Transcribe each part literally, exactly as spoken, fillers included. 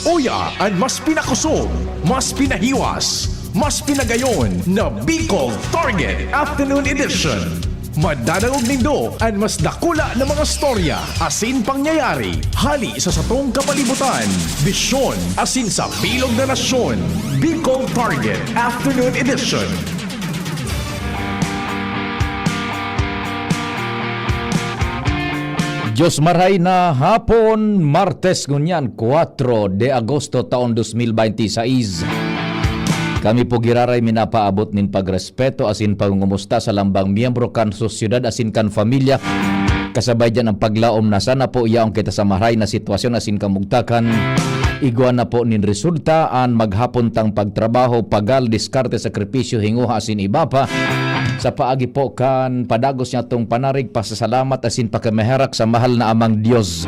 Uya an mas pinakosog, mas pinahiwas, mas pinagayon na Bicol Target Afternoon Edition. Madadangog nindo an mas dakula na mga storya asin pangyayari hali sa satong kapalibutan, bisyon asin sa bilog na nasyon. Bicol Target Afternoon Edition. Diyos marhay na hapon, Martes ngunyan, kwatro de Agosto, taon dos mil baynte sais. Kami po giraray minapaabot nin pagrespeto asin pangungumusta sa lambang miyembro kan sosyedad asin kan pamilya. Kasabay diyan ang paglaom na sana po yaon kita sa maray na sitwasyon asin kamugtakan. Igwa na po nin resulta an maghapon tang pagtrabaho, pagal, diskarte, sakripisyo, hingoha asin iba pa. Sa paagi po kan padagos niyatong panarig, pasasalamat asin pakamaherak sa mahal na Amang Dios.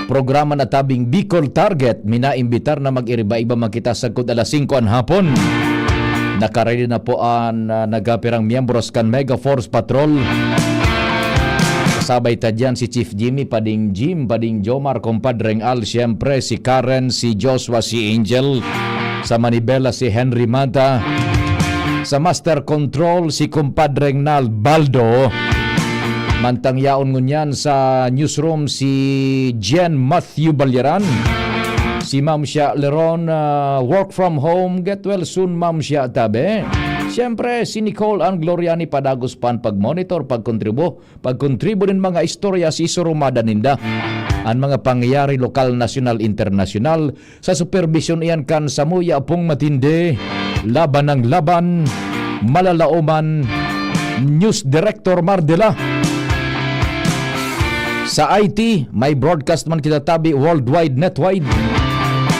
Programa na tabing Bicol Target, minaimbitar na mag-iriba-iba man kita sagkod alas singko an hapon. Nakaready na po an, ah, nagapirang miyembros kan Mega Force Patrol. Kasabay ta diyan si Chief Jimmy, Pading Jim, Pading Jomar, Compadreng Al, siyempre si Karen, si Joshua, si Angel, sa Manibela si Henry Mata, sa Master Control si Compadreng Nal Baldo. Mantang yaon ngunyan sa newsroom si Jen Matthew Balyaran, si Ma'am Shia Leron, ah, work from home, get well soon, Ma'am Shia, tabi. Siyempre, si Nicole Ann Gloriani padagos pan pag-monitor, pagkontribu-, pagkontribu nin mga istorya si surumada ninda. An mga pangyayari lokal, nasyonal, internasyonal, sa superbisyon iyan kan samuya pong matindi, laban ng laban, malalaoman, News Director Mardela. Sa I T, may broadcast man kita tabi worldwide, netwide.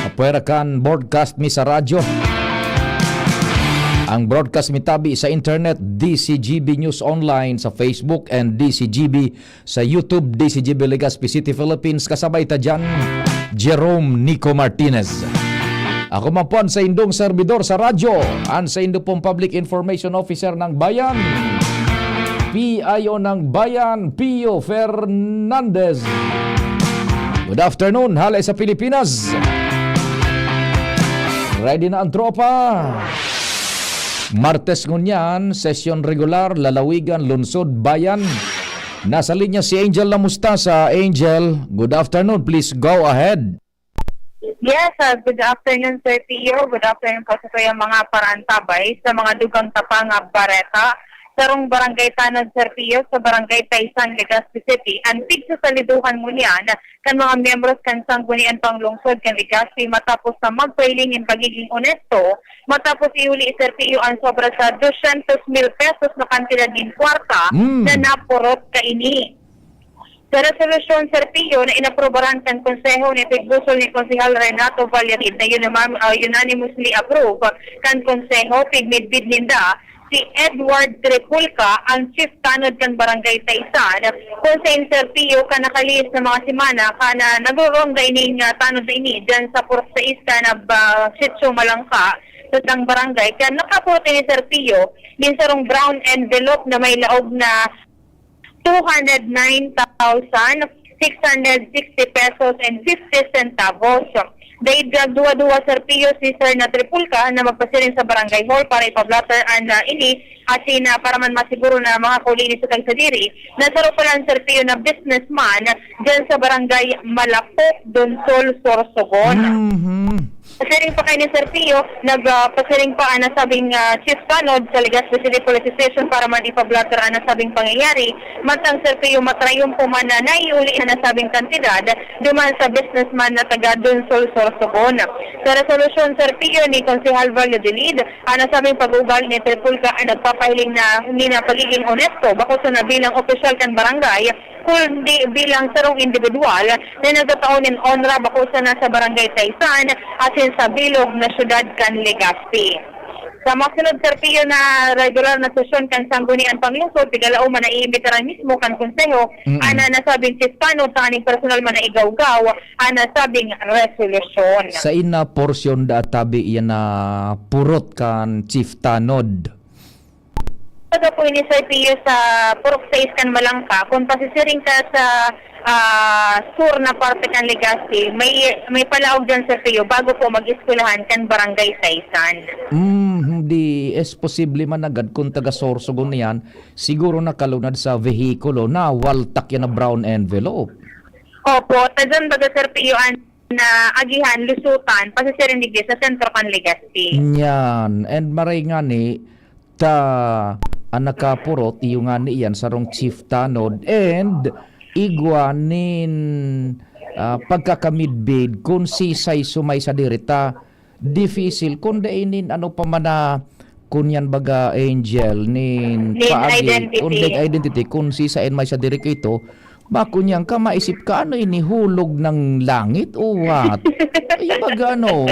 Apwera kan broadcast mi sa radyo. Ang broadcast mi tabi sa internet, D C G B News Online sa Facebook and D C G B sa YouTube, D C G B Legazpi City, Philippines. Kasabay ta diyan, Jerome Nico Martinez. Ako man po an saindong serbidor sa radyo, an saindo pong Public Information Officer ng Bayan, P I O ng Bayan, Pio Fernandez. Good afternoon, hale sa Pilipinas. Ready na ang tropa. Martes ngunyan, sesyon regular, lalawigan, lungsod, bayan. Nasa linya si Angel Lamusta. Sa Angel, good afternoon. Please go ahead. Yes, ah, good afternoon, Sir Pio. Good afternoon po sa kayong mga parantabay sa mga dugang tapang, ah, bareta. Sarong barangay tanod, Sir Pio, sa barangay Taysan, Legazpi City, ang pigsasaliduhan ngunyan kan mga miyembros kan Sanggunian Panglungsod kan Legazpi matapos na magpahiling nin pagiging onesto, matapos ihuli, Sir Pio, ang sobra sa dosyentos mil pesos na kantidad nin kwarta Mm. na napurot kaini. Sa resolusyon, Sir Pio, na inaprubaran kan Konseho ni Tigbusol ni Konsehal Renato Valladolid na unimam-, ah, unanimously approved kan Konseho, pigmidbid ninda si Edward Tripulca, ang chief tanod kan Barangay Taysan, kun sain, Sir Pio, kan nakalihis na mga semana, kan nagruronda ining, ah, tanod na ini, dyan sa Purok sais kan, ah, Sitio Malangka, sa Tang Barangay. Kaya nakapurot ini, Sir Pio, nin sarong brown envelope na may laog na two hundred nine thousand six hundred sixty pesos and fifty centavos. Dai nagduwa-duwa, Sir Pio, si Sir Natripulca na magpasiring sa barangay hall para ipablatter an, ah, ini, asin, ah, para man masiguro na mga kauli ini sa tagsadiri, na saro palan, Sir Pio, na businessman dyan sa barangay Malapok, Donsol, Sorsogon. Mhm. Pasiring pa kaini, Sir Pio, nag, ah, pasiring pa ang nasabing, ah, chief tanod sa Legazpi City Police Station para man ipablatter ang nasabing pangyayari. Mantang, Sir Pio, matrayumpo man na naiuli ang nasabing kantidad duman sa businessman na taga Donsol, Sorsogon. Sa resolusyon, Sir Pio, ni Konsehal Valladolid, ang nasabing pag-uugali ni Tripulca ay nagpapahiling na, hindi na pagiging onesto, bako sana bilang opisyal kan barangay, kundi bilang sarong indibidwal na nagtatao nin onra bako sana sa Barangay Taysan asin sa bilog na syudad kan Legazpi. Sa masunod, Sir Pio, na regular na sesyon kan Sanggunian Panglungsod, pigalaom man na iimbitaran mismo kan Konseho Mm. ang nasabing chief tanod tanganing personal man na igawgaw ang nasabing resolusyon. Sa ina porsyon da tabi iyan na purot kan chief tanod. Kumbaga po ini, Sir Pio, sa Purok sais kan Malangka, kung pasisiring ka sa, ah, sur na parte kan Legazpi, may, may palaog dyan, Sir Pio, bago po mag-eskwelahan kan Barangay Saisan. Hmm, hindi es posible man agad kung taga Sorsogon yan, siguro nakalunad sa vehikulo, nawaltak yan na brown envelope. Opo, ta dyan baga, Sir Pio, an na agihan, lusutan, pasisiring digdi sa sentro kan Legazpi. Yan. And maray ngani, ta, an nakapurot, iyo ngani yan, sarong chief tanod, and igwa nin, ah, pagkakamidbid, kun sisay sumay sa diri ta, difisil, kun dai nin ano pa man na, kun yan baga, Angel, nin Nin paagi, identity. Kun nin identity, kun sisay an may sa diri kaito, makunyan ka, maisip ka, "Ano ini, hulog ng langit o what?" Ay, baga ano.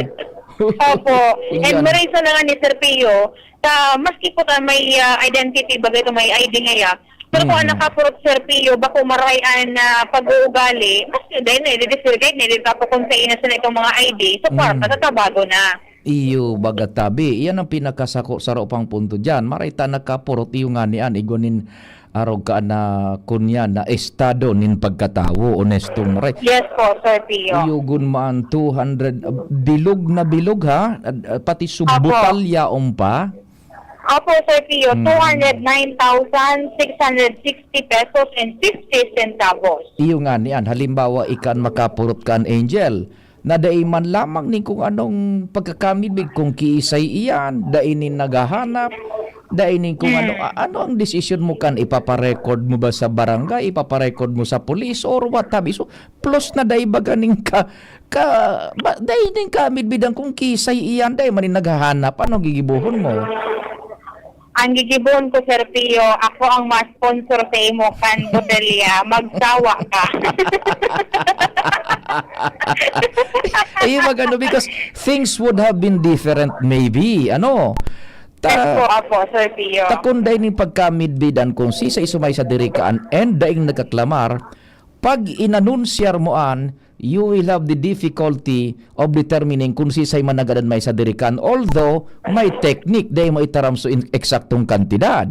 Opo. And Yan. Marisa na nga ni Sir Pio, ta maski po ta may, ah, identity, baga ito may I D ngaya, pero kung Mm. ang nakapurot, Sir Pio, bako marahay an, ah, pag-uugali, mas dahil na, i-disregard na, di tapos kung sa inasan na itong mga I D, so, kwarta, Mm. tatabago na. Iyo, baga tabi. Iyan ang pinakasako, saro pang punto diyan. Maray ta nakapurot, iyo ngani an, igwa nin arog ka na, kunya na estado nin pagkatawo, onesto, maray. Yes po, Sir Pio. Iyo gun man, two hundred, ah, bilog na bilog, ha? Ah, ah, pati Opo. Subutal yaon pa? Opo, Sir Pio, Mm. two hundred nine thousand six hundred sixty pesos and fifty centavos. Iyo ngani an, halimbawa, ika an makapurot kan, Angel, na dai man lamang nin kung anong pagkakamidbid, kung kiisay iyan, dai nin naghahanap, dai nin kung ano, Hmm. a-, ano ang desisyon mo kan, ipaparecord mo ba sa barangay, ipaparecord mo sa police, or what have you? So, plus na dai baga nin ka, ka, ba, dai nin kamidbidan kung kiisay iyan, dai man nin naghahanap, ano gigibohon mo? Ang gigibohon ko, Sir Pio, ako ang ma-sponsor sa imo kan botelya. Magsawa ka. Ayun, magano, because things would have been different maybe, ano? Ta-, Yes po, apo, Sir Pio. Ta kun dai nin pagkamidbidan kung sisay sumay sa diri kaan and daing nagkaklamar, pag inanunsyar mo an, you will have the difficulty of determining kung sisay man nagadan may sa diri kan, although may technique, dai mo itaram so in-, eksaktong kantidad.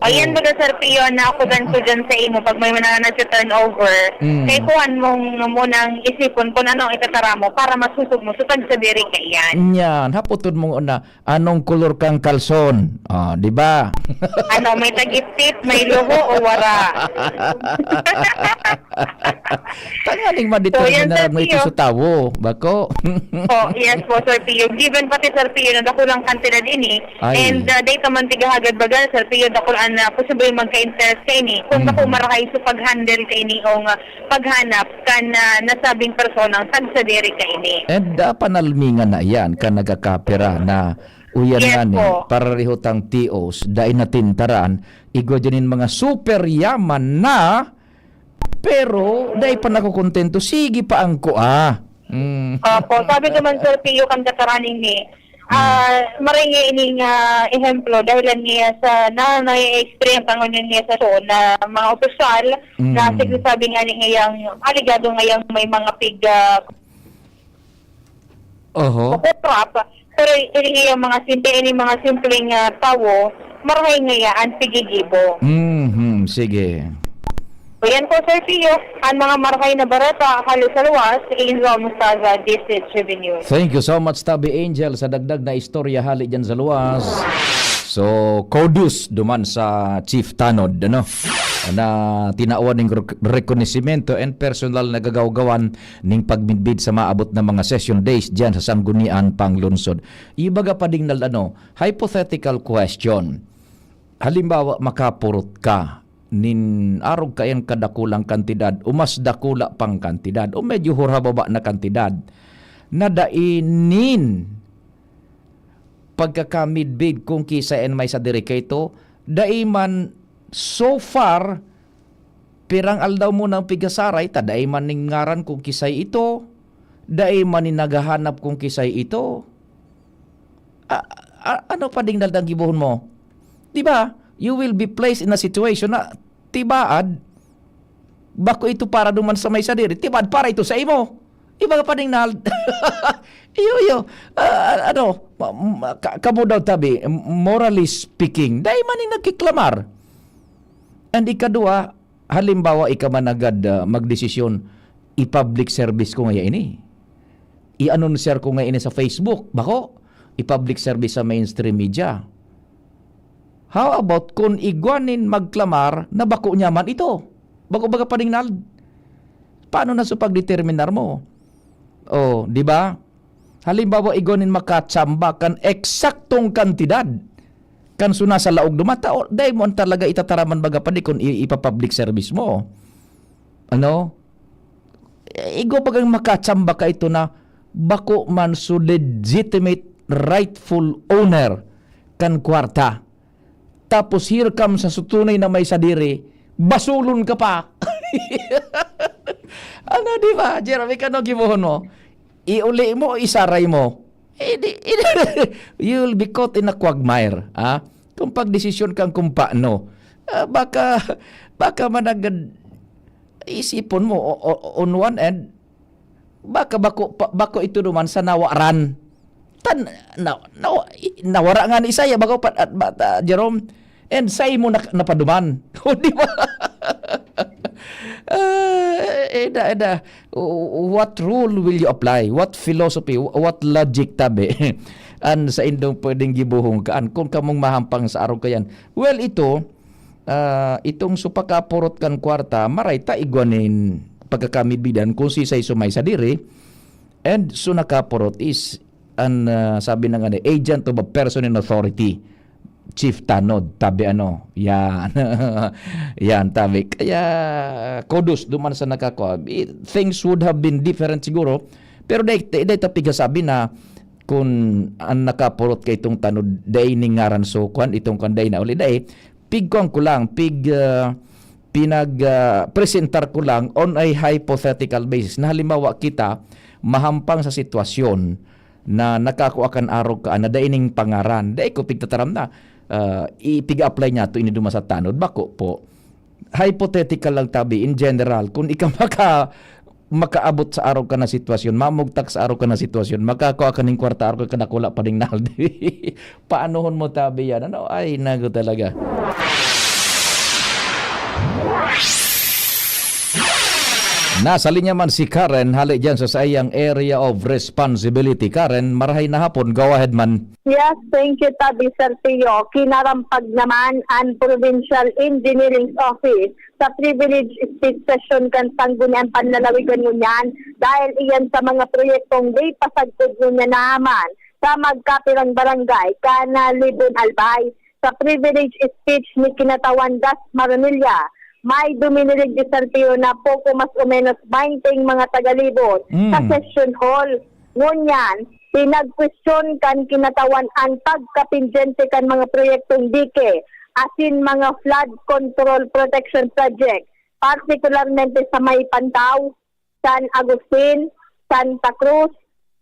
Ayan, Oh. baga, Sir Pio, na ako dan ko dyan sa imo, pag may mga nagsa-turnover, Mm. kay kuhan mong munang isipon kung ano ang itatara mo para masosog mo sa tagsadiri ka iyan. Yan, haputod mo na, anong kolor kang kalson? Ah, di ba? Ano, may tagiptip, may luho o wara? Tanganing So, madeterminar yan, Sir mo ito Pio. Sa tawo, bako? Oh, yes po, Sir Pio. Given pati, Sir Pio, na dakulang kantidad ini, Ay. and, ah, data man tigahagad baga, Sir Pio, dakul an, ah, posibleng magka-interest ka ini. Kung Mm. bako marahay sa pag-handle ka ini o nga paghanap kan, ah, nasabing personang tagsadiri ka ini. And, ah, panalmingan na iyan, kan nagakapira na uyan Yes ngani, po. Pareho tang T Os, dai natintaran, igwa dyan in mga super yaman na, pero dai pa nakokontento, sige pa ang kua. Mm. Opo, sabi naman, Sir Pio, kan kataraning ni, Mm. ah, maray nga ining, ah, ehemplo, dahilan niya sa na, na-experience ang union niya sa show na mga opisyal na Mm. sinasabi nga ni ngayang, alegado ngayang may mga pig, ah, Oho. Corrupt. Pero ini ang mga simple, ini mga simpleng, ah, tawo, marahay ngaya an pigigibo. Mhm, sige. O yan po, Sir Pio, ang mga marahay na bareta hale sa luwas, Angel Mostaza, D S H Tribune News. Thank you so much, Tabi Angel, sa dagdag na istorya hale dyan sa luwas. So, kudos duman sa Chief Tanod, ano, na tinawan ning rek-, rekonosimento and personal na gagawgawan ning pagmidbid sa maabot na mga session days diyan sa Sangguniang Panglungsod. Ibaga pa ding nal-, ano, hypothetical question. Halimbawa, makapurot ka nin arog kayang kadakulang kantidad o mas dakula pang kantidad o medyo hurababa na kantidad na dai nin pagkakamidbid kung kisay an may sa diri kaito, dai man so far, pirang aldaw mo nang pigasaray ta dai man nin ngaran kung kisay ito, dai man nin naghahanap kung kisay ito. A-, a-, ano pa ding daldang gibohon mo? Di ba? You will be placed in a situation na tibaad, bako ito para duman sa may sadiri, tibaad para ito sa imo. Di ba, Pading Nald? Iyo, iyo. Ah, ano, ma- ma- ka- kamo daw tabi, morally speaking, dai man ning nagkiklamar. And ikadua, halimbawa, ika man agad, ah, magdesisyon, i-public service ko ngaya ini. I-anunsiyar ko ngaya ini sa Facebook. Bako, i-public service sa mainstream media. How about kung igwa nin magklamar na bako niya man ito? Bako baga, Pading Nald? Paano na sa pagdeterminar mo? Oh, di ba? Halimbawa, igwa nin makatsamba kan eksaktong kantidad kan suna sa laog duman, ta, o, dai mo an talaga itataraman baga, padi, kun i-, ipa-public service mo. Ano? Eh, igwa bagang makatsamba ka ito na bako man so legitimate, rightful owner kan kwarta. Tapos here comes sa sutunay na may sadiri, basulon ka pa. Ano, di ba, Jerome? Ika, ano gibohon mo? Iuli mo o isaray mo? Eh, di, you'll be caught in a quagmire, ah. Kung pagdesisyon kang kung paano, ah, baka, baka managad isipon mo, o, o, on one end, baka bako, pa- bako ito duman sa nawaran. Tan, na, na, nawara nga ni Isaiah, bako pa, at, ba- ah, Jerome, and say mo na, napaduman. O, di ba? Ah, eh, da, eh, da. O, what rule will you apply? What philosophy? What logic, tabi? An sa indong pwedeng gibuhong kaan kung kamong mahampang sa arog kayan? Well, ito, ah, itong supakapurot kan kwarta, maray ta igwa nin pagkakamidbidan kung sisay sumay sa diri. And so nakapurot is an, ah, sabi na nga ni, agent of a person in authority. Chief Tanod, tabi ano, yan. Yan, tabi. Kaya, kudos duman sa nakakua. I- Things would have been different siguro. Pero dai, dai, dai ta pigasabi na kun an nakapurot kay itong Tanod, dai ning ngaran so, kwan, itong kwan, dai na uli, dai. Pig, kwan ko lang, pig, ah, pinag, ah, presentar ko lang on a hypothetical basis. Na halimbawa kita, mahampang sa sitwasyon na nakakua kan arog ka na dai ning pangaran. Dai ko pigtataram na, ah, ipig-apply niya to ini duman sa Tanod. Bako po. Hypothetical lang tabi, in general. Kung ika maka-, makaabot sa arog ka na sitwasyon, mamugtak sa arog ka na sitwasyon, makakua ka ning kwarta, arog ka dakula pa ning naldi. Paanohon mo tabi yan? Ano? Ay, nago talaga. Nasa linya man si Karen, hali dyan sa saiyang area of responsibility. Karen, marahay na hapon. Go ahead man. Yes, thank you, Tabi Sergio. Kinarampag naman ang Provincial Engineering Office sa privilege speech session kan Sangguniang Panlalawigan ngunyan dahil iyan sa mga proyektong di pasagkod ngunyan naman sa magkapirang barangay kan Libon Albay. Sa privilege speech ni Kinatawan Das Maranilla, may duminirig desafio na poko mas o menos baynte mga taga-Libon sa Mm. session hall. Ngunyan, pinagkwestiyon kan Kinatawan an pagkapindyente kan mga proyektong dike asin mga flood control protection project, partikularmente sa may Pantaw, San Agustin, Santa Cruz,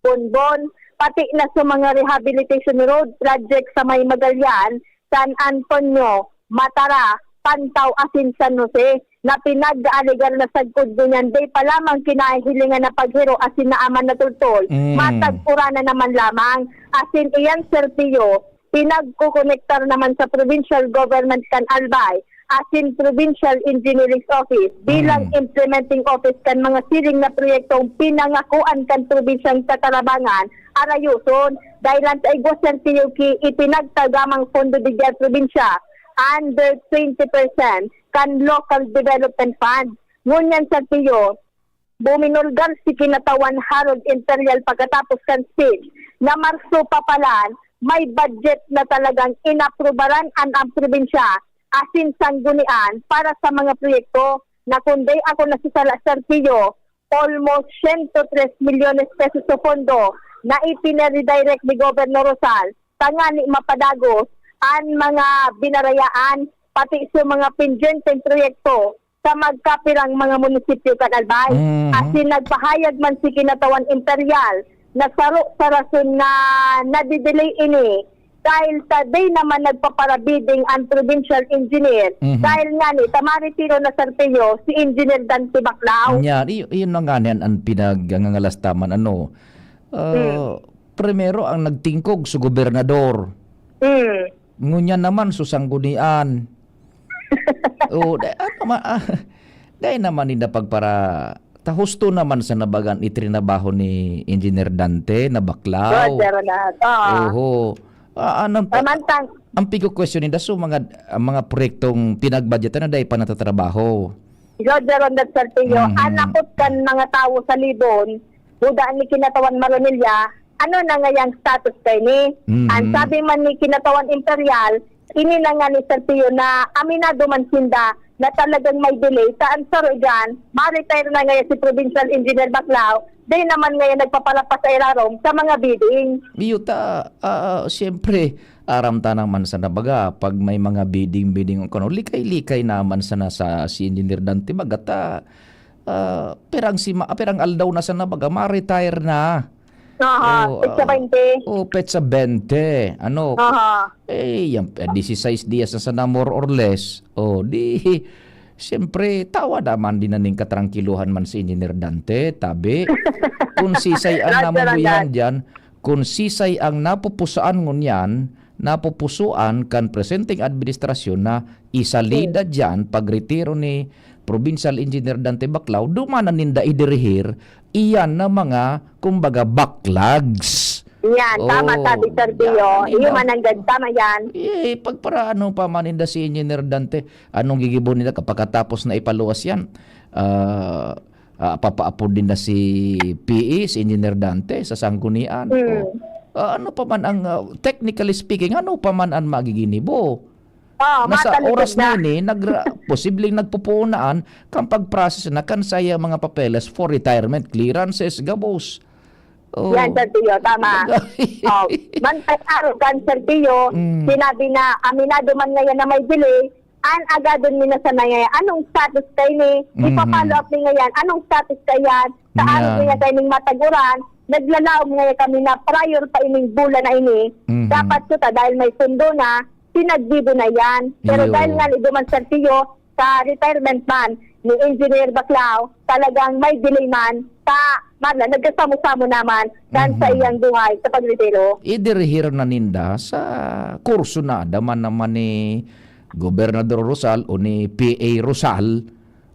Bonbon, pati na sa mga rehabilitation road project sa may Magallanes, San Antonio, Matara, Pantaw asin San Jose, na pinag-aalegar na sagkod ngunyan dai pa lamang kinahihilingan na paghiro asin naaman na tultol, Mm. matag-uran na naman lamang. Asin iyan, Sir Pio, pinagkokonektar naman sa provincial government kan Albay asin Provincial Engineering Office bilang Mm. implementing office kan mga siring na proyektong pinangakuan kan probinsyang Tatarabangan, Arayoson, dahil ang sa igwa, Sir Tio, ki ipinagtagamang pondo digdi probinsya under twenty percent kan Local Development Fund. Ngunyan, Sir Tio, buminulgar si Kinatawan Harold Imperial pagkatapos kan speech na Marso pa palan, may budget na talagang inaprubaran an, ang probinsya asin sanggunian para sa mga proyekto na, kung dai ako nasasala, Sir Tio, almost siyento tres milyones pesos sa pondo na ipinaredirect ni Governor Rosal tangani mapadagos an mga binarayaan, pati sa mga pendyenteng proyekto sa magkapirang mga munisipyo kan Albay. Mhm. Asin nagpahayag man si Kinatawan Imperial na saro sa rason na nadidelay ini dahil sa day naman nagpaparabidding ang provincial engineer. Mhm. Dahil nga ni, tamaritiro na, Sir Teo, si Engineer Dante Baclao. Yan, i-, iyon na nga yan ang pinagngangalas taman, ano. Ah, Hmm. Primero, ang nagtingkog sa gobernador. Hmm. Ngunyan naman, sa sanggunian. Oh, da-, ano ma-, ah, dai naman ninda pagpara-, ta husto naman sa nabagan itrinabaho ni Engineer Dante na Baclao. Roger Ronald. Oo. Oho. Ah, anong, Samantang- ang pigo question ninda, so, mga, ang mga proyektong pinagbadgetan na dai pa natatrabaho. Roger Ronald Saltillo, Mhm. anakot kan mga tawo sa Libon, buda ni Kinatawan Maronilla, ano na ngayang status kaini? Mhm. Ang sabi man ni Kinatawan Imperial, ini na nga ni Sir Pio na aminado man sinda na talagang may delay. Sa answer dyan, ma-retire na ngayon si Provincial Engineer Baclao, di naman ngayon nagpapalapas sa ilarom sa mga bidding. Iyo ta, ah, ah, siyempre, aram ta naman sana baga, pag may mga bidding-bidding, kano, likay-likay naman sana sa si Engineer Dante, baga ta, ah, pirang sima-, pirang aldaw na sana baga, ma-retire na. Aha, Oo, petsa ah, bente. Oh, petsa bente. Ano? Aha. Eh, yan, eh, disisais dias na sana, more or less. Oh, di, siyempre, tawa naman din na ning katrangkiluhan man si Engineer Dante, tabi. Kung sisay ang Roger, namumuyan Roger. Diyan, kung sisay ang napupusaan ngunyan, napupusuan kan presenteng administrasyon na isalida Hmm. Diyan pagretiro ni Provincial Engineer Dante Baclao, duman na ninda idirihir iyan na mga, kumbaga, baklags. Yan, tama, Oh, sabi Sir Pio. yan, Iyo ina. Man ang gad-, tama yan. Eh, pagparaano pa man ninda si Engineer Dante? Anong gigibo nila kapagkatapos na ipaluwas yan? Ah, ah, papaapod din na si P E, si Engineer Dante, sa sanggunian. Hmm. O, ah, ano pa man ang, ah, technically speaking, ano pa man ang magiginibo? Ah, Nasa matalipod oras na na. Ini, nagra-, posibleng nagpupuunaan kan pag-process na kan saiyang mga papeles for retirement, clearances, gabos. Oh. Yan, Sir Pio, tama. Talaga. Oh, bantay araw kan, Sir Pio, Mm. sinabi na aminado man ngayon na may delay, an agadon mi na sana ngayon. Anong status kaini? Mhm. Ipa-follow up mi ngayon. Anong status kayan? Sa araw Yan. Ngayon kaining mataguran, naglalaom ngayon kami na prior pa ining bulan na ini. Mhm. Dapat ko ta, dahil may sundo na, pinagbibo na yan. Pero Iyo. Dahil nga ni Duman Santillo, sa retirement man ni Engineer Baclao, talagang may delay man, ta, marla, nagkasamo-samo naman kan sa Mhm. iyang buhay sa pagretiro. Idirihir na ninda sa kurso na daman naman ni Gobernador Rosal o ni P A Rosal,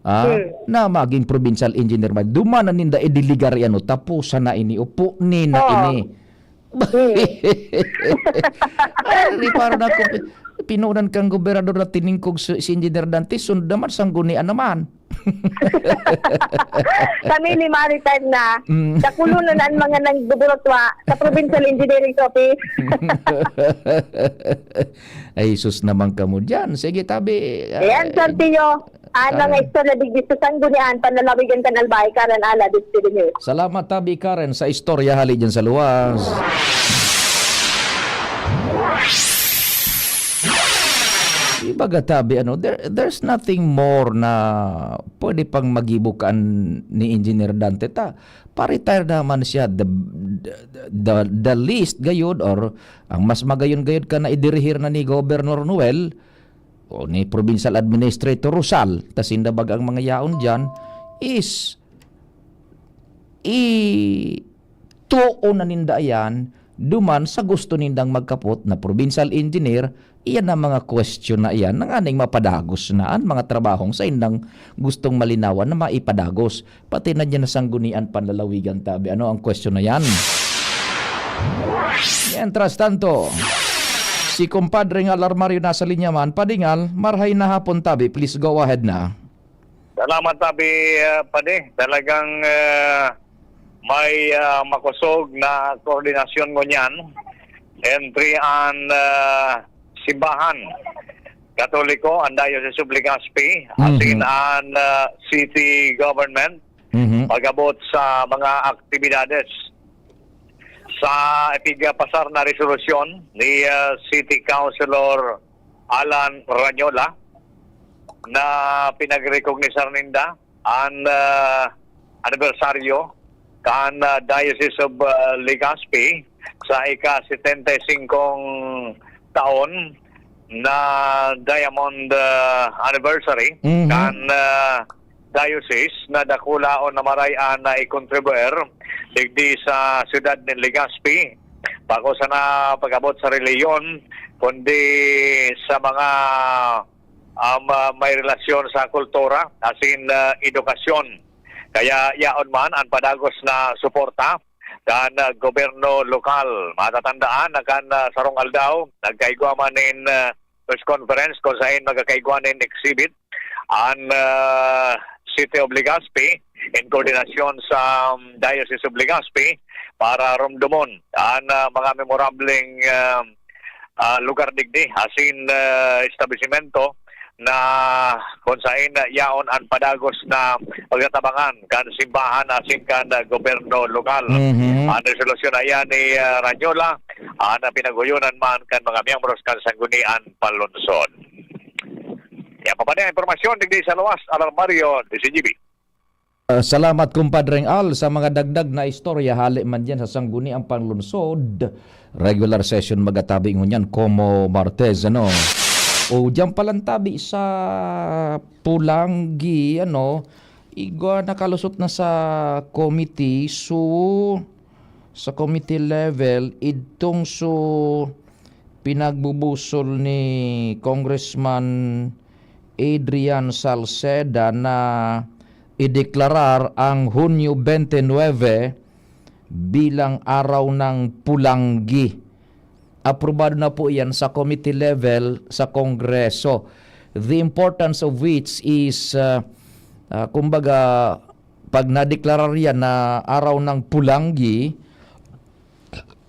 ah, Hmm. na maging provincial engineer man. Duman na ninda idiligar yan, o, tapusan na ini, upo ni na Oo. Ini. Hmm. Ay, di, parang ako, pi-, pinunan kang gobernador na tiningkog si, si Engineer Dante, sunod naman, sanggunian naman. Kami ni Maritime na, Mm. sa kulunan ang mga nagbuburotwa sa Provincial Engineering Office. Ay, sus naman kamo dyan. Sige, tabi. Ayan, Ay, Sir Tio. Ang Karen. Mga istorya digdi sa Sanggunian, panlalawigan kan Albay, Karen Ala, Destiny News. Salamat, tabi, Karen, sa istorya hali dyan sa luwas. Ibaga, tabi, ano, there, there's nothing more na pwede pang magibo kan ni Engineer Dante ta. Pa-retire naman siya, the, the, the, the least gayod or ang mas magayon gayod ka na idirihir na ni Governor Noel, o ni Provincial Administrator Rosal, ta sinda baga ang mga yaon diyan, is ituon na ninda yan, duman sa gusto nindang magkapot na provincial engineer, iyan ang mga question na iyan, nanganing mapadagos na an mga trabahong saindang gustong malinawan na maipadagos. Pati na diyan na sanggunian panlalawigan, tabi. Ano ang question na yan? Mientras tanto, si Compadre Ngal Armario nasa linya man. Padre Ngal, marhay na hapon, tabi. Please go ahead na. Salamat, tabi, ah, Padi. Talagang, ah, may, ah, makosog na koordinasyon ngunyan entre an, ah, simbahan Katoliko, an Diocese of Legazpi, Mhm. asin an, ah, city government, Mhm. pag-abot sa mga aktibidades. Sa ipigpasar na resolusyon ni, ah, City Councilor Alan Rañola, na pinagrekognisar ninda an, ah, anibersaryo kan, ah, Diocese of, ah, Legazpi, sa ika-setenta y singkong taon na diamond, ah, anniversary Mhm. kan, ah, diocese na dakulaon na maray-an na ikontribuer digdi sa siyudad nin Legazpi. Bako sana pag-abot sa relihiyon, kundi sa mga, um, ah, may relasyon sa kultura, asin, ah, edukasyon. Kaya yaon man an padagos na suporta kan, ah, gobyerno lokal. Matatandaan na kan, ah, sarong aldaw, nagkaigwa man nin, ah, press conference kung saen magkakaigwa nin exhibit an, ah, City of Legazpi in koordinasyon sa, um, Diocese of Legazpi para romdomon an, ah, mga memorableng, ah, ah, lugar digdi, asin, ah, establisimento na kung saen yaon an padagos na pagtatabangan kan simbahan asin kan, ah, gobyerno lokal. Mhm. An resolusyon na iyan ni, ah, Ranyola, ah, na pinaghuyonan man kan mga miyembros kan Sangguniang Panlungsod. Yan pa man ang impormasyon digdi sa luwas, Alarmario, D C G B. Ah, salamat, Kumpadreng Al, sa mga dagdag na istorya hale man diyan sa Sangguniang Panlungsod. Regular session magatabi ngunyan, komo Martes, ano? O, diyan palang tabi sa Pulanggi, ano? Igwa nakalusot na sa committee, so, sa committee level, idtong so pinagbubusol ni Congressman Adrian Salceda na ideklarar ang Hunyo twenty-nine bilang Araw ng Pulanggi. Aprobado na po iyan sa committee level sa Kongreso. The importance of which is, ah, ah, kumbaga, pag nadeklarar yan na Araw ng Pulanggi,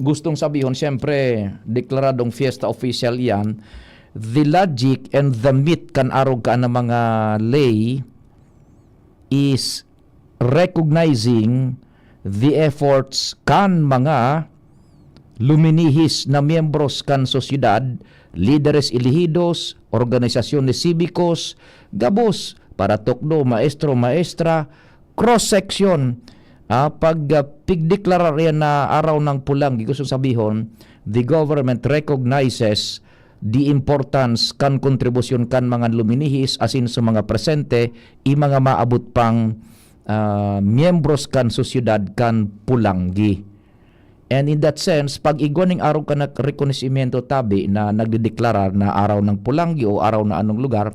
gustong sabihon, siyempre, deklaradong fiesta official yan. The logic and the meat kan arog ka na mga lay is recognizing the efforts kan mga luminihis na miyembros kan sosyedad, lideres elehidos, organisasyones sibikos, gabos, paratukdo, maestro, maestra, cross-section. Ah, pag, ah, pigdeklarar yan na Araw ng Pulanggi, gusto sabihon, the government recognizes the importance kan kontribusyon kan mga luminihis asin sa mga presente, i mga maabot pang, ah, miyembros kan sosyedad kan Pulanggi. And in that sense, pag igwa ning arog ka na rekonosimyento tabi na nagdedeklarar na Araw ng Pulanggi o Araw na Anong Lugar,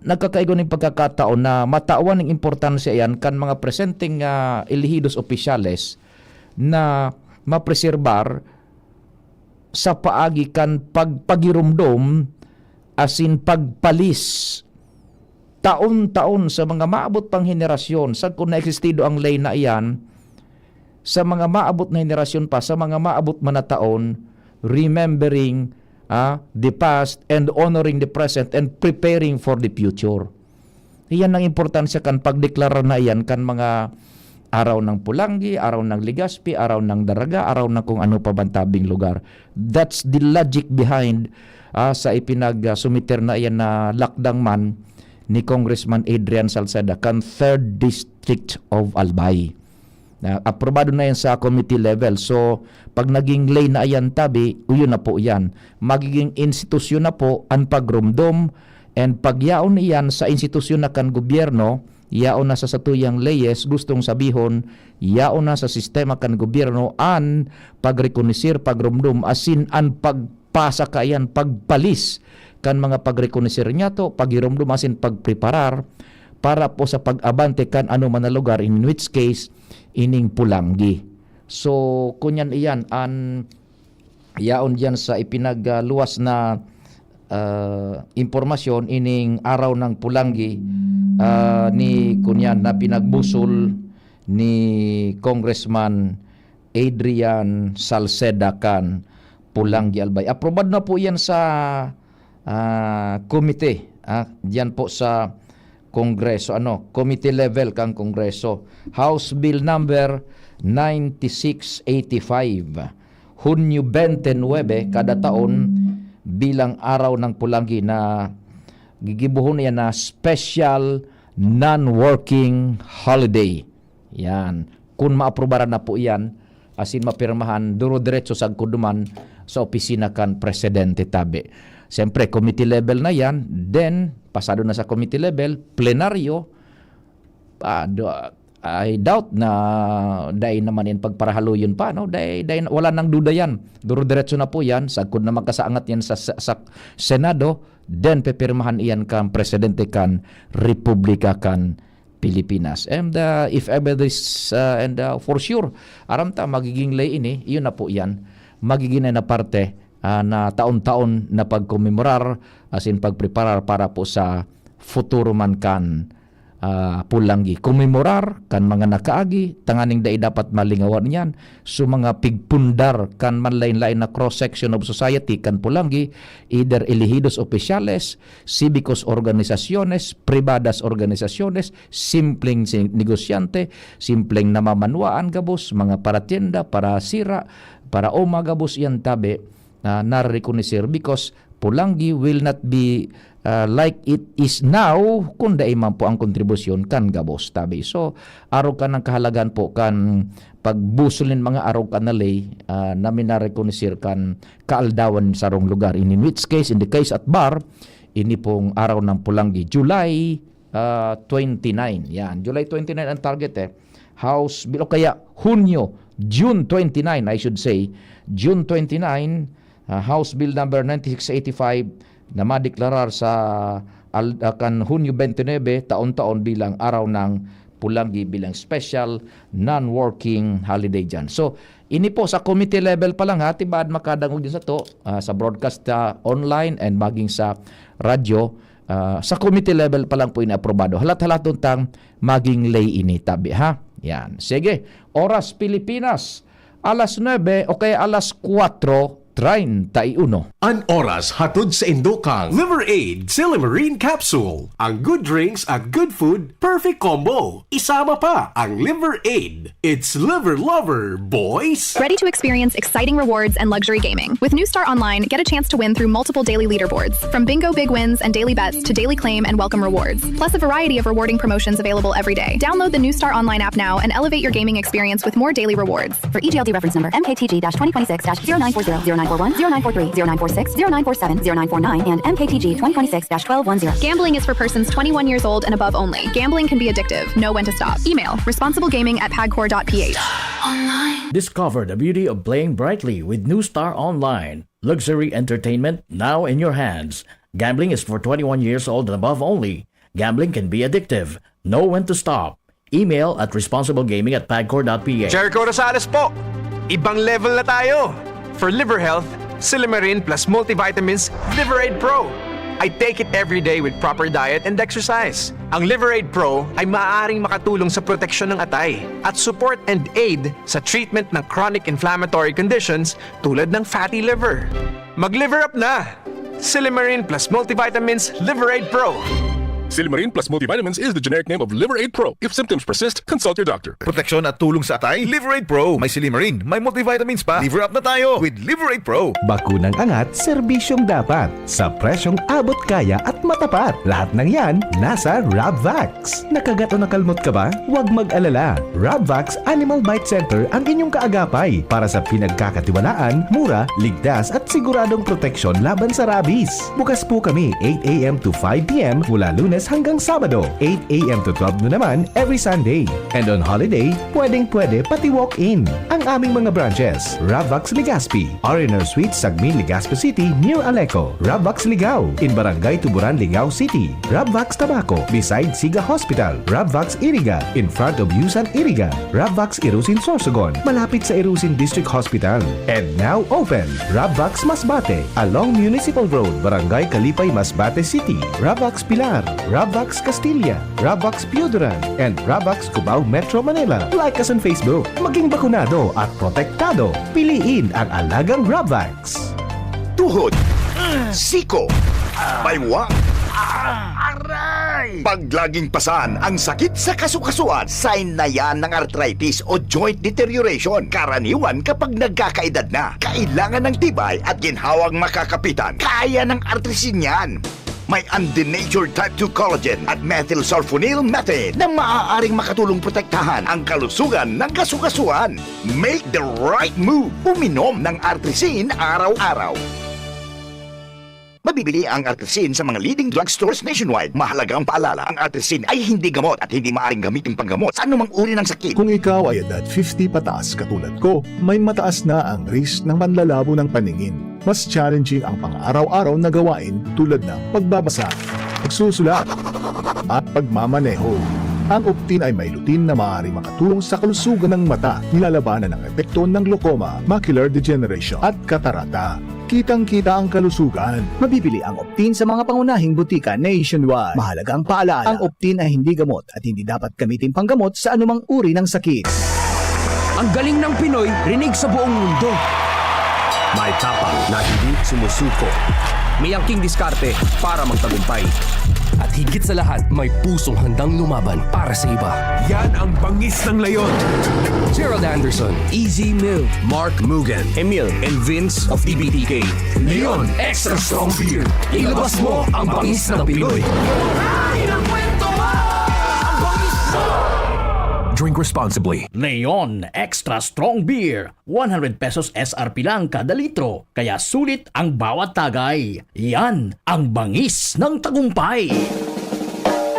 nagkakaigwa ning pagkakataon na matawan ning importansya iyan kan mga presenteng, ah, elehidos opisyales na mapreserbar sa paagi kan pagpagiromdom asin pagpalis taon-taon sa mga maabot pang henerasyon. Sagkod na existido ang ley na iyan, sa mga maabot na henerasyon pa, sa mga maabot man na taon, remembering, ah, the past and honoring the present and preparing for the future. Iyan ang importansya kan pagdeklarar na iyan kan mga Araw ng Pulanggi, Araw ng Legazpi, Araw ng Daraga, Araw ng kung ano pa bang tabing lugar. That's the logic behind, ah, sa ipinag, ah, sumiter na iyan na lakdang man ni Congressman Adrian Salceda kan Third District of Albay. Na aprobado na yan sa committee level. So, pag naging ley na yan tabi, uyo na po yan. Magiging institusyon na po ang pagromdom and pagyaon iyan sa institusyon na kan gobyerno, yaon na sa satuyang leyes, gustong sabihon, yaon na sa sistema kan gobyerno an pagrekonoser, pagromdom, asin an pagpasa kaiyan, pagpalis kan mga pagrekonoser niyato, paghiromdom asin pagpreparar para po sa pag-abante kan anoman na lugar, in which case, ining Pulanggi. So, kunyan iyan, an yaon diyan sa ipinagluwas na, ah, impormasyon, ining Araw ng Pulanggi, ah, ni kunyan na pinagbusol ni Congressman Adrian Salceda kan Pulanggi, Albay. Aprobado na po iyan sa, ah, komite, ah, diyan po sa Kongreso, ano, committee level kan Kongreso. House Bill number ninety-six eighty-five. Hunyo twenty-nine kada taon bilang Araw ng Pulanggi na gigibohon niya na special non-working holiday. Yan. Kung maaprubaran na po yan, asin mapirmahan duro-diretso sagkod duman sa opisina kan presidente tabi. Siyempre, committee level na yan, then pasado na sa committee level, plenaryo, ah, do- I doubt na dai naman yan pagparahaloyon pa, no? Dai, dai, wala nang duda yan. Duro-diretso na po yan. Sagkod na magkasaangat yan sa, sa, sa Senado, then pipirmahan iyan kan presidente kan Republika kan Pilipinas. And, uh, if ever this, uh, and, uh, for sure, aram ta, magiging ley ini, iyon na po yan. Magiging na parte, uh, na taon-taon na pagkomemorar, asin pagpreparar para po sa futuro man kan, uh, Polangui. Komemorar kan mga nakaagi, tanganing dai dapat malingawan niyan. So, mga pigpundar kan manlain-lain na cross-section of society kan Polangui, either elehidos opisyales, cívicos organizaciones, privadas organizaciones, simpleng si-, negosyante, simpleng namamanwaan gabos, mga paratyenda, parasira, paraoma gabos iyan tabi, ah, narekonoser because Polangui will not be, ah, like it is now kung dai man po ang kontribusyon kan gabos tabi. So, arog kan ang kahalagahan po kan pagbusol nin mga arog kan na ley, ah, na minarekonoser kan kaaldawan nin sarong lugar. In, in which case, in the case at bar, ini pong araw ng Polangui, July, ah, twenty-nine. Yan, July twenty-nine ang target eh. House Bill, o kaya Hunyo, June twenty-nine, I should say, June twenty-nine, ah, House Bill number ninety-six eighty-five na madeklarar sa al-, ah, kan Hunyo twenty-nine, taon-taon bilang Araw ng Polangui, bilang special non-working holiday dyan. So, ini po sa committee level pa lang ha, tibaad makadangog din sa to, ah, sa broadcast, ah, online and maging sa radyo, ah, sa committee level pa lang po ini aprobado. Halat-halaton tang maging ley ini tabi ha. Yan. Sige, oras Pilipinas, alas nuebe o kaya alas kwatro treinta y uno. An oras hatod sa indo kan Liver Aid Silymarin Capsule. Ang good drinks at good food, perfect combo. Isama pa ang Liver Aid. It's Liver Lover, boys! Ready to experience exciting rewards and luxury gaming? With New Star Online, get a chance to win through multiple daily leaderboards. From bingo big wins and daily bets to daily claim and welcome rewards, plus a variety of rewarding promotions available every day. Download the New Star Online app now and elevate your gaming experience with more daily rewards. For E G L D reference number, M K T G dash twenty twenty-six dash zero nine four zero, zero nine four one, zero nine four three, zero nine four six, zero nine four seven, zero nine four nine, and M K T G twenty twenty-six dash twelve one zero. Gambling is for persons twenty-one years old and above only. Gambling can be addictive. Know when to stop. Email responsiblegaming at pagcor dot p h. Discover the beauty of playing brightly with New Star Online. Luxury entertainment now in your hands. Gambling is for twenty-one years old and above only. Gambling can be addictive. Know when to stop. Email at responsiblegaming at pagcor dot p h. Jericho Rosales po! Ibang level na tayo! For liver health, Silymarin plus multivitamins, Liver Aid Pro. I take it every day with proper diet and exercise. Ang Liver Aid Pro ay maaaring makatulong sa proteksyon ng atay at support and aid sa treatment ng chronic inflammatory conditions tulad ng fatty liver. Mag-liver up na! Silymarin plus multivitamins, Liver Aid Pro. Silymarin plus multivitamins is the generic name of Liver Aid Pro. If symptoms persist, consult your doctor. Proteksyon at tulong sa atay, Liver Aid Pro. May silymarin, may multivitamins pa. Liver up na tayo with Liver Aid Pro. Bakunang angat, serbisyong dapat. Sa presyong abot kaya at matapat. Lahat ng yan, nasa Rabvax. Nakagat o nakalmot ka ba? Huwag mag-alala. Rabvax Animal Bite Center ang inyong kaagapay para sa pinagkakatiwalaan, mura, ligtas at siguradong proteksyon laban sa rabies. Bukas po kami eight a m to five p m mula Lunes hanggang Sabado, eight a m to twelve noon naman every Sunday. And on holiday, pwedeng-pwede pati walk-in. Ang aming mga branches, Rabvax Legazpi, R and R Suite, Sagmin, Legazpi City, near Aleco, Rabvax Ligao, in Barangay Tuburan, Ligao City, Rabvax Tabaco, beside Siga Hospital, Rabvax Iriga, in front of Yusan Iriga, Rabvax Irusin Sorsogon, malapit sa Irusin District Hospital. And now open, Rabvax Masbate, along Municipal Road, Barangay Kalipay, Masbate City, Rabvax Pilar, Rabvax Castilla, Rabvax Pioduran, and Rabvax Cubao, Metro Manila. Like us on Facebook. Maging bakunado at protektado. Piliin ang alagang Rabvax. Tuhod, siko, baywa, aray! Pag laging pasan ang sakit sa kasukasuan, sign na yan ng arthritis o joint deterioration. Karaniwan kapag nagkakaedad na, kailangan ng tibay at ginhawang makakapitan. Kaya ng Artrisin yan. May undenatured type two collagen at methylsulfonyl methane na maaaring makatulong protektahan ang kalusugan ng kasukasuan. Make the right move. Uminom ng Artrisin araw-araw. Mabibili ang Artrisin sa mga leading drugstores nationwide. Mahalagang paalala, ang Artrisin ay hindi gamot at hindi maaaring gamitin panggamot sa anumang uri ng sakit. Kung ikaw ay edad fifty pataas katulad ko, may mataas na ang risk ng panlalabo ng paningin. Mas challenging ang pang-araw-araw na gawain tulad ng pagbabasa, pagsusulat, at pagmamaneho. Ang Optin ay may lutein na maaaring makatulong sa kalusugan ng mata, nilalabanan ang epekto ng glaucoma, macular degeneration, at katarata. Kitang-kita ang kalusugan. Mabibili ang Optin sa mga pangunahing butika nationwide. Mahalagang paalala, ang Optin ay hindi gamot at hindi dapat gamitin panggamot sa anumang uri ng sakit. Ang galing ng Pinoy, rinig sa buong mundo. May tapang na hindi sumusuko. May angking diskarte para magtagumpay. At higit sa lahat, may pusong handang lumaban para sa iba. Yan ang bangis ng leon. Gerald Anderson, Easy Mill, Mark Mugen, Emil, and Vince of T B T K. Leon Extra Strong Beer. Ilabas mo ang bangis ng Pinoy. Ang bangis mo! Drink responsibly. Leon Extra Strong Beer, one hundred pesos S R P lang kada litro, kaya sulit ang bawat tagay. Yan ang bangis ng tagumpay.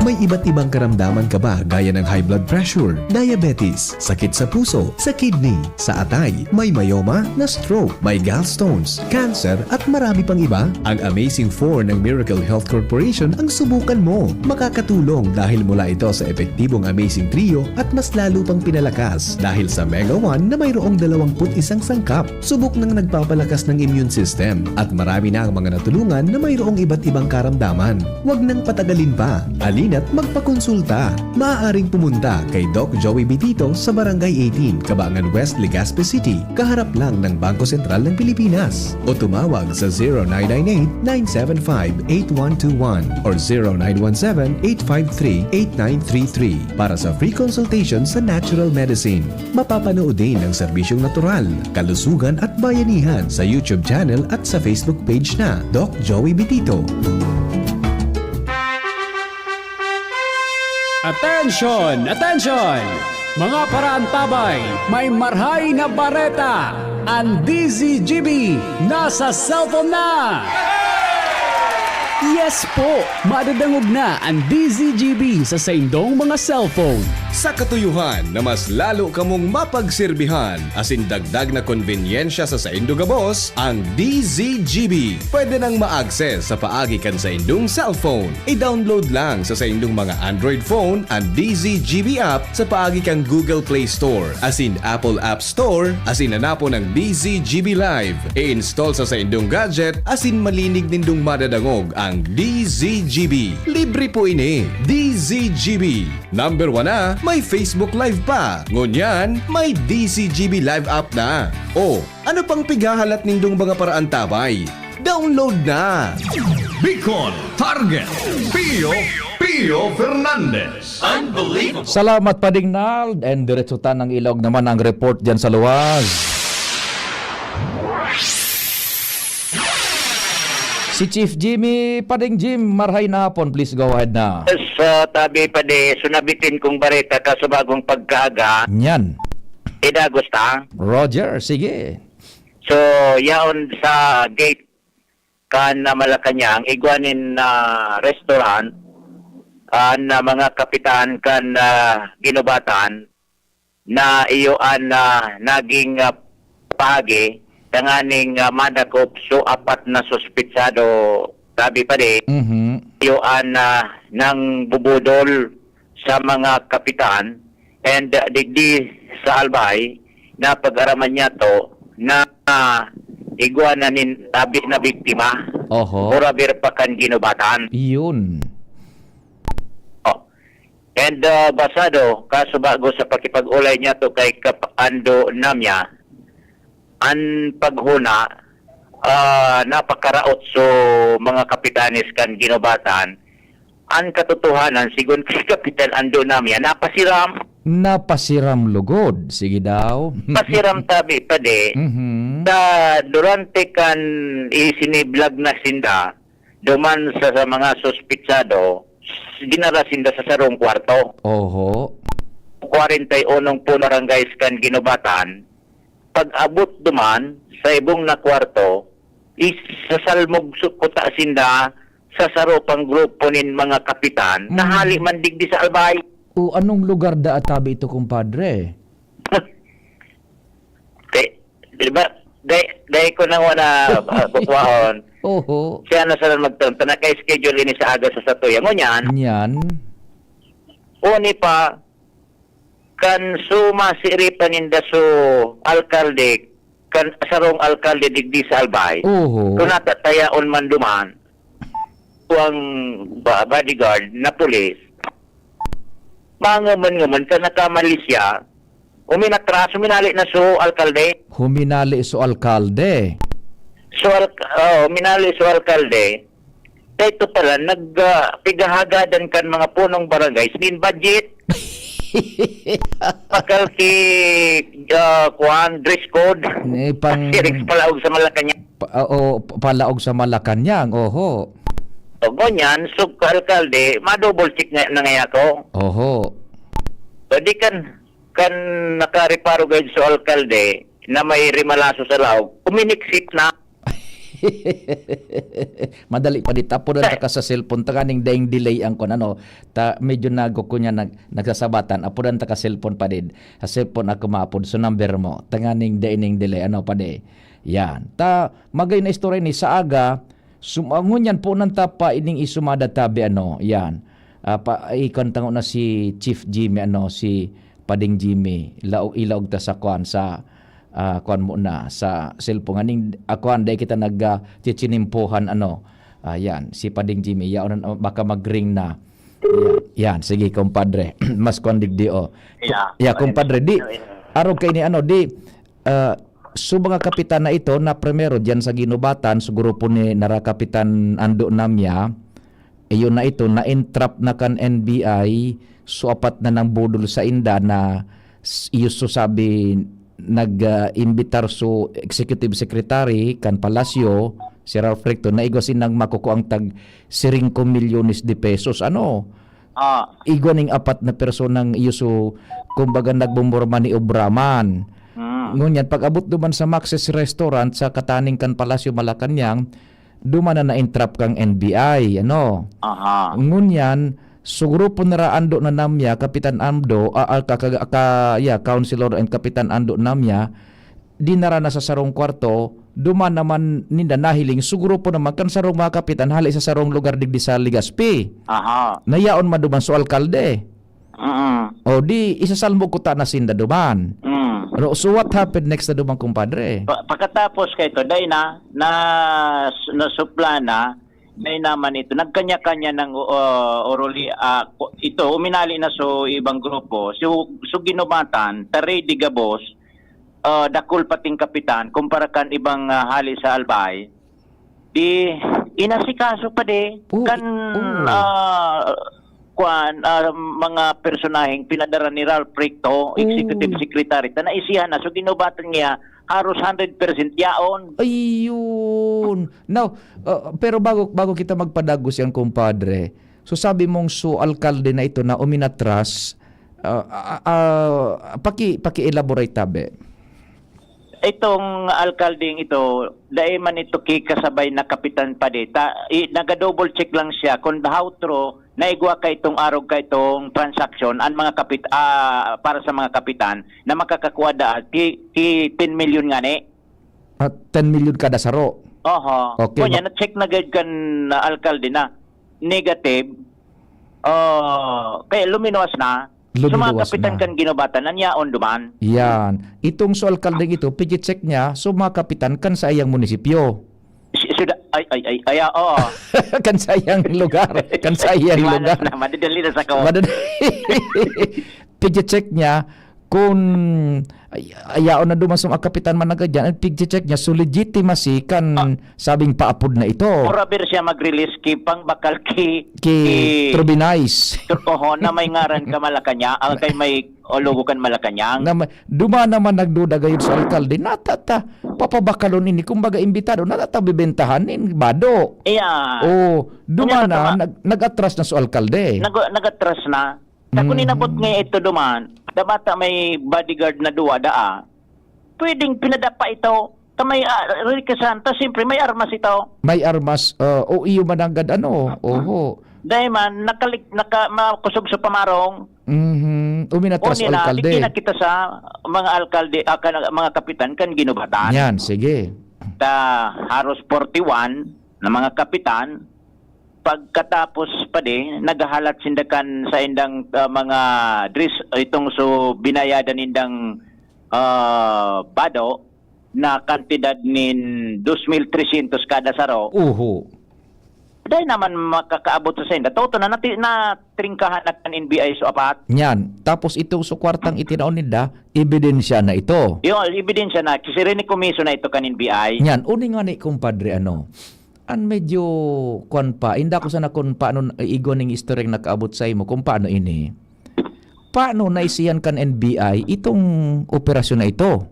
May iba't ibang karamdaman ka ba, gaya ng high blood pressure, diabetes, sakit sa puso, sa kidney, sa atay, may myoma, na-stroke, may gallstones, cancer, at marami pang iba? Ang Amazing Four ng Miracle Health Corporation ang subukan mo. Makakatulong dahil mula ito sa epektibong Amazing Trio at mas lalo pang pinalakas dahil sa Mega One na mayroong dalawampu't isang sangkap. Subok nang nagpapalakas ng immune system at marami na ang mga natulungan na mayroong iba't ibang karamdaman. Huwag nang patagalin pa. Halina't magpakonsulta. Maaaring pumunta kay Doc Joey Bitito sa Barangay eighteen, Cabangan West, Legazpi City, kaharap lang ng Bangko Sentral ng Pilipinas. O tumawag sa zero nine nine eight, nine seven five, eight one two one or zero nine one seven, eight five three, eight nine three three para sa free consultation sa natural medicine. Mapapanood din ang serbisyong natural, kalusugan at bayanihan sa YouTube channel at sa Facebook page na Doc Joey Bitito. Attention! Attention! Mga paraantabay, may marhay na bareta! Ang D Z G B nasa cellphone na! Yes po! Madadangog na ang D Z G B sa saindong mga cellphone. Sa katuyuhan na mas lalo kamong mapagserbihan asin dagdag na konbenyensya sa saindo gabos, ang D Z G B pwede nang ma-access sa paagi kan saindong cellphone. I-download lang sa saindong mga Android phone an D Z G B app sa paagi kan Google Play Store asin Apple App Store asin hanapon ang D Z G B Live. I-install sa saindong gadget asin malinig nindong madadangog ang D Z G B. Libre po ini. D Z G B. Number one na, may Facebook Live pa. Ngunyan, may D Z G B Live app na. O, ano pang pighahalat nindong mga paraantabay? Download na! Bicol Target, Pio, Pio Fernandez. Unbelievable! Salamat, Pading Nald. And diretso tanang ilog naman ang report dyan sa luwas. Si Chief Jimmy, Pading Jim, marhay na hapon. Please go ahead na. Yes, ah, tabi pa di, sunabitin kong bareta kaso bagong pagkaaga. Nyan. Idagos ta. Roger, sige. So, yaon sa gate kan, ah, Malacañang, igwa nin, ah, restaurant, an, ah, mga kapitan kan, ah, Guinobatan, na iyo an, ah, naging, ah, paagi tanganing, ah, madakop so apat na suspitsado, tabi pa di. Mhm. Iyo an, ah, nangbubudol sa mga kapitan and, ah, digdi sa Albay na pag-araman niya to na, ah, igwa na nin tabi na biktima. Oho. Or aber pa kan Guinobatan. Yun. Oh. And, ah, basado, kaso bago sa pakipag-olay niya to kay Kap Ando Namya, an paghona, ah, napakaraot so mga kapitanes kan Guinobatan. An katotohanan, sigon kay Kapitan Ando Namya, napasiram. Napasiram lugod. Sige daw. Pasiram tabi pa di. Mhm. Sa durante kan isiniblag na sinda, duman sa, sa mga suspitsado, dinara sinda sa sarong kwarto. Oho. Kwarenta y unong puno barangays kan Guinobatan, pag-abot duman sa ibong na kwarto, isasalmog su-, kuta sinda sa saro pang grupo nin mga kapitan na Mm. hali man digdi sa Albay. O, anong lugar daa tabi ito, kumpadre? Di, di ba? Dai, dai ko nang wala, ah, kukuhaon. Oho. Siya na sana magtanong. Ta naka-schedule ini sa aga sa satuya. Ngunyan, Nyan. uni pa, kan suma si Ripa ninda so alkalde, kan sarong alkalde digdi sa Albay. Oho. Kung natatayaon man duman, kuwang ba-, bodyguard na pulis, mangaman-ngaman ka nakamali siya, uminatras, huminali na so alkalde. Huminali so alkalde. So, al-, oh, huminali so alkalde. Kaya ito pala, nag, ah, pigahagadan kan mga punong barangay, sin budget. Pakal ki, ah, kuwan, dress code. Ni pang Siring palaog sa Malacanang. Pa-, oo, palaog sa Malacanang, oho. O, ngunyan, so, alkalde, ma-double check nga, na nga ako. Oho. Pwede kan, kan nakareparo gayud so alkalde na may rimalaso sa laog, uminiksit na. Madali pa di, tapudan ta ka sa cellphone, tanganing daing delay ang kun ano, ta, medyo nago ko niya nag-, nagsasabatan, apudan ta ka cellphone pa din. Sa cellphone ako maapod, so number mo, tanganing daing delay, ano pa di. Yan. Ta, magay na istorya ni sa aga, Sum-, ah, ngunyan po nang tapa ining isumada tabi, ano, yan. Ah, pa, ikon tango na si Chief Jimmy, ano, si Pading Jimmy, lao-, ilaog ta sa kwan, sa, ah, kwan mo na, sa cellphone. Nganing, ah, kwan, dai kita nag, ah, chichinimpohan, ano. Ah, yan, si Pading Jimmy, yaon na, baka mag-ring na. Yan, yan, sige, kumpadre. Mas kwan digdi, oh. Yeah, Yeah, kumpadre, di, yeah, yeah. arog kaini, ano, di, Ah, so mga kapitan na ito na primero diyan sa Guinobatan, so grupo ni nara Kapitan Ando Namya, iyon na ito, na-entrap na kan N B I, so apat na nang budol sa inda na s-, iyo so sabi, nag, ah, imbitar so executive secretary kan Palasyo, si Ralph Recto, na igwa sinang makukuang tag singko milyones de pesos. Ano? Ah. Igwa ning apat na personang iyo so, kumbaga, nagmumorma ni obraman. Mm. Ngunyan, pag-abot duman sa Max's Restaurant sa Kataning kan Palasyo, Malacañang, duman na na-entrap kang N B I, ano? Aha. Ngunyan, so grupo nira Ando na Namya, Kapitan Ando, ah, ah, ka, ka, ka, yeah, Councilor and Kapitan Ando Namya, dinara na sa sarong kwarto, duman naman ninda nahiling, so grupo naman kan sarong mga kapitan hale sa sarong lugar digdi sa Legazpi. Aha. Nayaon man duman so alkalde. Mm. O di, isasalmog kuta na sinda duman. Mm. Ro-, so what happened next na duman, kumpadre? Pa-, pagkatapos kay ito, dai na, na, nasupla na, dai naman ito. Nagkanya-kanya ng, uh, oruli, ah, ko-, ito, uminali na so ibang grupo. So, so Guinobatan, ta ready gabos, ah, dakul pating kapitan, kumpara kan ibang, ah, hali sa Albay. Di, inasikaso pa di. Oo, Kan, oo. ah, kwan, ah, mga personaheng pinadara ni Ralph Recto, Oo. executive secretary, ta naisihan na. So, Guinobatan niya, haros hundred percent yaon. Ayun. Now, ah, pero bago, bago kita magpadagos yan, kumpadre, so sabi mong so alkalde na ito na uminatras, ah, ah, ah, paki-, paki-elaborate tabi. Itong alkaldeng ito, dai man ito kikasabay na kapitan pa di. Ta-, i-, naga-double check lang siya kung how true na igwa ka itong arog ka itong transaksyon, ang mga kapit-, ah, para sa mga kapitan na makakakua daa ki, ki ten milyon ngani. At ten milyon kada saro? Oho. Okay, Kunya, ma- na-check na gad kan, ah, alkalde na negative. Oh, kaya luminuwas na. So, mga Luminuwas kapitan na. kan Guinobatan, nanyaon duman. Yan. Itong so alkaldeng ito, pigi-check niya, so mga kapitan kan sa iyang munisipyo. Si-, suda-, ay, ay, ay, ay, ah, oo. Kan sa iyang lugar. Kan sa iyang Iwanan lugar. na, madadali na sa ko. Madad-, Pigi-check niya kung Ay, ayaon na duman sa mga kapitan man na gadyan, ang pigche-check niya, so legitimacy kan Ah. sabing paapod na ito. Forever siya mag-release ki pangbakal ki, Ki ki Trubinais. Tru-, oho, na may ngaran ka Malacañang, ah, kay may ologo kan Malacañang. Na ma-, duman naman nagduda gayud sa alkalde, natata, papabakalon ini, kumbaga imbitado, natata bibentahan nin bado. Iya. Oh, duman Kanya na, tama. nag-, nag-atras na sa alkalde. Nag-, nag-atras na. Sa kun Mm. inabot nga ito duman, da bata may bodyguard na duwa daa, pwedeng pinadapa ito. Ta may, ah, Ricky Santos, siyempre may armas ito. May armas, ah, o iyo mananggad ano, Ah, ah. oho. Dahil man, nakalik-, naka-, makusog sa pamarong. Mhm. Uminatras Uni na, alkalde. di kita sa mga alkalde, ah, kan-, mga kapitan kan ginubatan. Yan, sige. Ta haros forty-one na mga kapitan, pagkatapos pa di, naghahalat sinda kan sa indang, ah, mga dris, itong so binayadan nindang, ah, bado na kantidad nin dos mil trescientos kada saro. Oho. Dai naman makakaabot sa sainda. Toto na, nati-, natringkahan na kan N B I so apat. Yan. Tapos itong so kwartang itinao ninda, ebidensya na ito. Yun, ebidensya na. Kasi rinikomiso na ito kan N B I. Yan. Uni nga ni, kumpadre, ano, an medyo, kwan pa, inda ko sana kung paano na, igwa ning istoryang nakaabot sa imo, kung paano ini. Paano naisihan kan N B I itong operasyon na ito?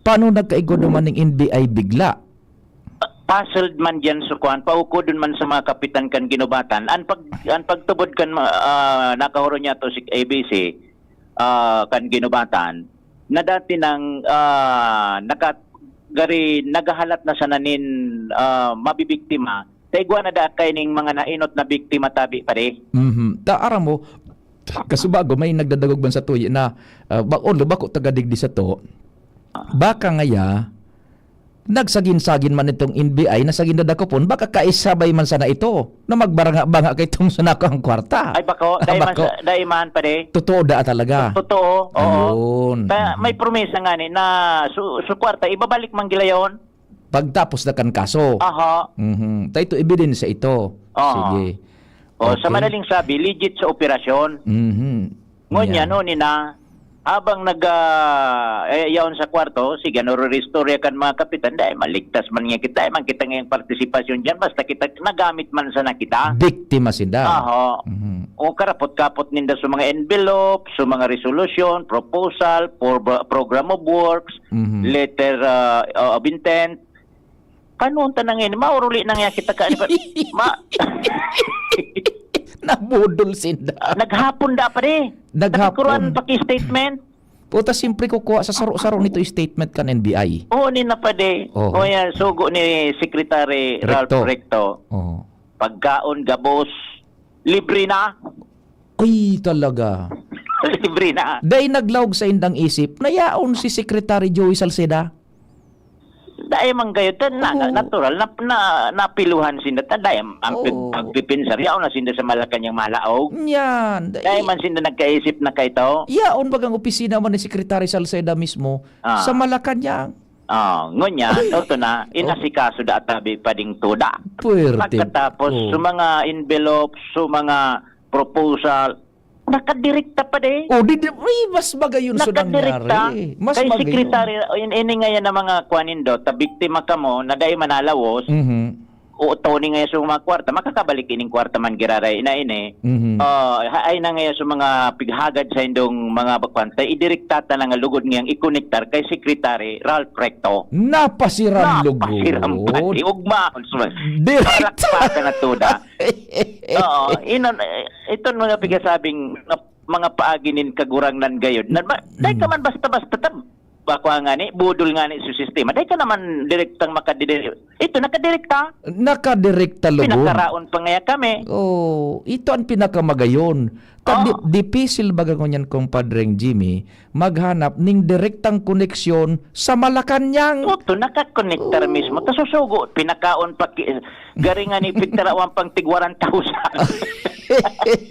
Paano nagkaigwa duman ning N B I bigla? Puzzled man diyan sa kwan, paukodon man sa mga kapitan kan ginubatan. An pag-, an pagtubod kan ma-, ah, nakahuro niya to si A B C, ah, kan ginubatan, na dati nang, ah, naka-, gari naghahalat na sana nin, ah, mabibiktima, ta igwa na da kaining mga nainot na biktima tabi, pare. Mhm. Ta aram mo, kasubago may nagdadangog man sa tuya na, ah, ba-, o, bako taga digdi sa to. Baka ngaya, nagsagin-sagin man itong N B I na sagin dadakopon, baka kaisabay man sana ito na magbaranga-banga kay itong sa nako ang kwarta. Ay, bako, Ah, dai man bako. sa, dai man, pare. Totoo da talaga. Totoo, oo. Ayun. Ta-, may Mhm. promesa nga ni na su-, su kwarta, ibabalik man gila yon. Pagtapos na kan kaso. Aha. Mhm. Ta ito, ebidensya ito. Aha. Sige. O, sa Okay. madaling sabi, legit sa operasyon. Mhm. Ngunyan, Yan. no, nina, habang nag, ah, eh, yaon sa kwarto, sige, ano, re-restore kan mga kapitan, dai, maligtas man nga kita, dai man kita ngayang partisipasyon diyan, basta kita, nagamit man sana kita. Biktima sinda. Aha. Mhm. O karapot-kapot ninda sa mga envelope, sa mga resolution, proposal, for, program of works, Mhm. letter, ah, of intent. Kanon ta na ngayon, mauruli na nga kita ka, ma- Nabudol sinda. Naghapon da pa di. Naghapon. Nagkuruan paki-statement. Puta, siyempre kukuha sa saro-saro nito statement kan N B I. Oo, ni na pa di. Oo. O yan, sugo ni Secretary Ralph Recto. Recto. Oo. Pagkaon, gabos, libre na. Ay, talaga. Libre na. Dai naglaog sa indang isip, nayaon si Secretary Joey Salceda. Dai man gayud, ta-, na, na, Oo. natural, na, na, napiluhan sinda, ta, dai ang, ang pag-, Oo. pagpipinsar, yaon na sinda sa Malacañang malaog. Yan. Dai Dai man sinda nagkaisip na kaito. Yaon bagang opisina man ni Secretary Salceda mismo Ah. sa Malacañang. Ah, ngunya, toto na, Oh. inasikaso da at tabi pa ding tuda. Puwerte. Pagkatapos, Oh. sa mga envelope, sa mga proposal, nakadirekta pa di. Oh, di, di, uy, mas magayon so Nakadirekta nangyari. Mas kay magayon. Secretary, in-, ini ngayon na mga kuan nindo, ta biktima kamo, na dai manalawos, Mhm. o Tony ngayon sa mga kwarta, makakabalik ining kwarta man giraray na ini. Mhm. Ah, ha-, ay na ngayon sa mga pighagad sa indong mga bakwanta, idirekta ta na nga lugod ngayang ikonektar kay Secretary Ralph Recto. Napasiram lugod. Napasiram pa di. Ugma, Direkta. Palakpakan na tuda. Oo, inon, eh, iton mga pigasabing na mga paagi nin Kagurangnan gayod. Na, ma-, dai ka Mm. man basta-basta tab-, bako nga ni, budol nga ni sa sistema. Dai ka naman direktang makadide-, ito, nakadirekta. Nakadirekta lugod. Pinakaraon pa ngaya kami. Oh, ito ang pinakamagayon. Ta-, Oo. di-, dipisil baga ngunyan, Compadreng Jimmy, maghanap ning direktang koneksyon sa Malacañang. Oto, nakakonektar Oo. mismo. Ta susugo, pinakaon pa ki-, garing nga ni pigtarawan pang tig one thousand.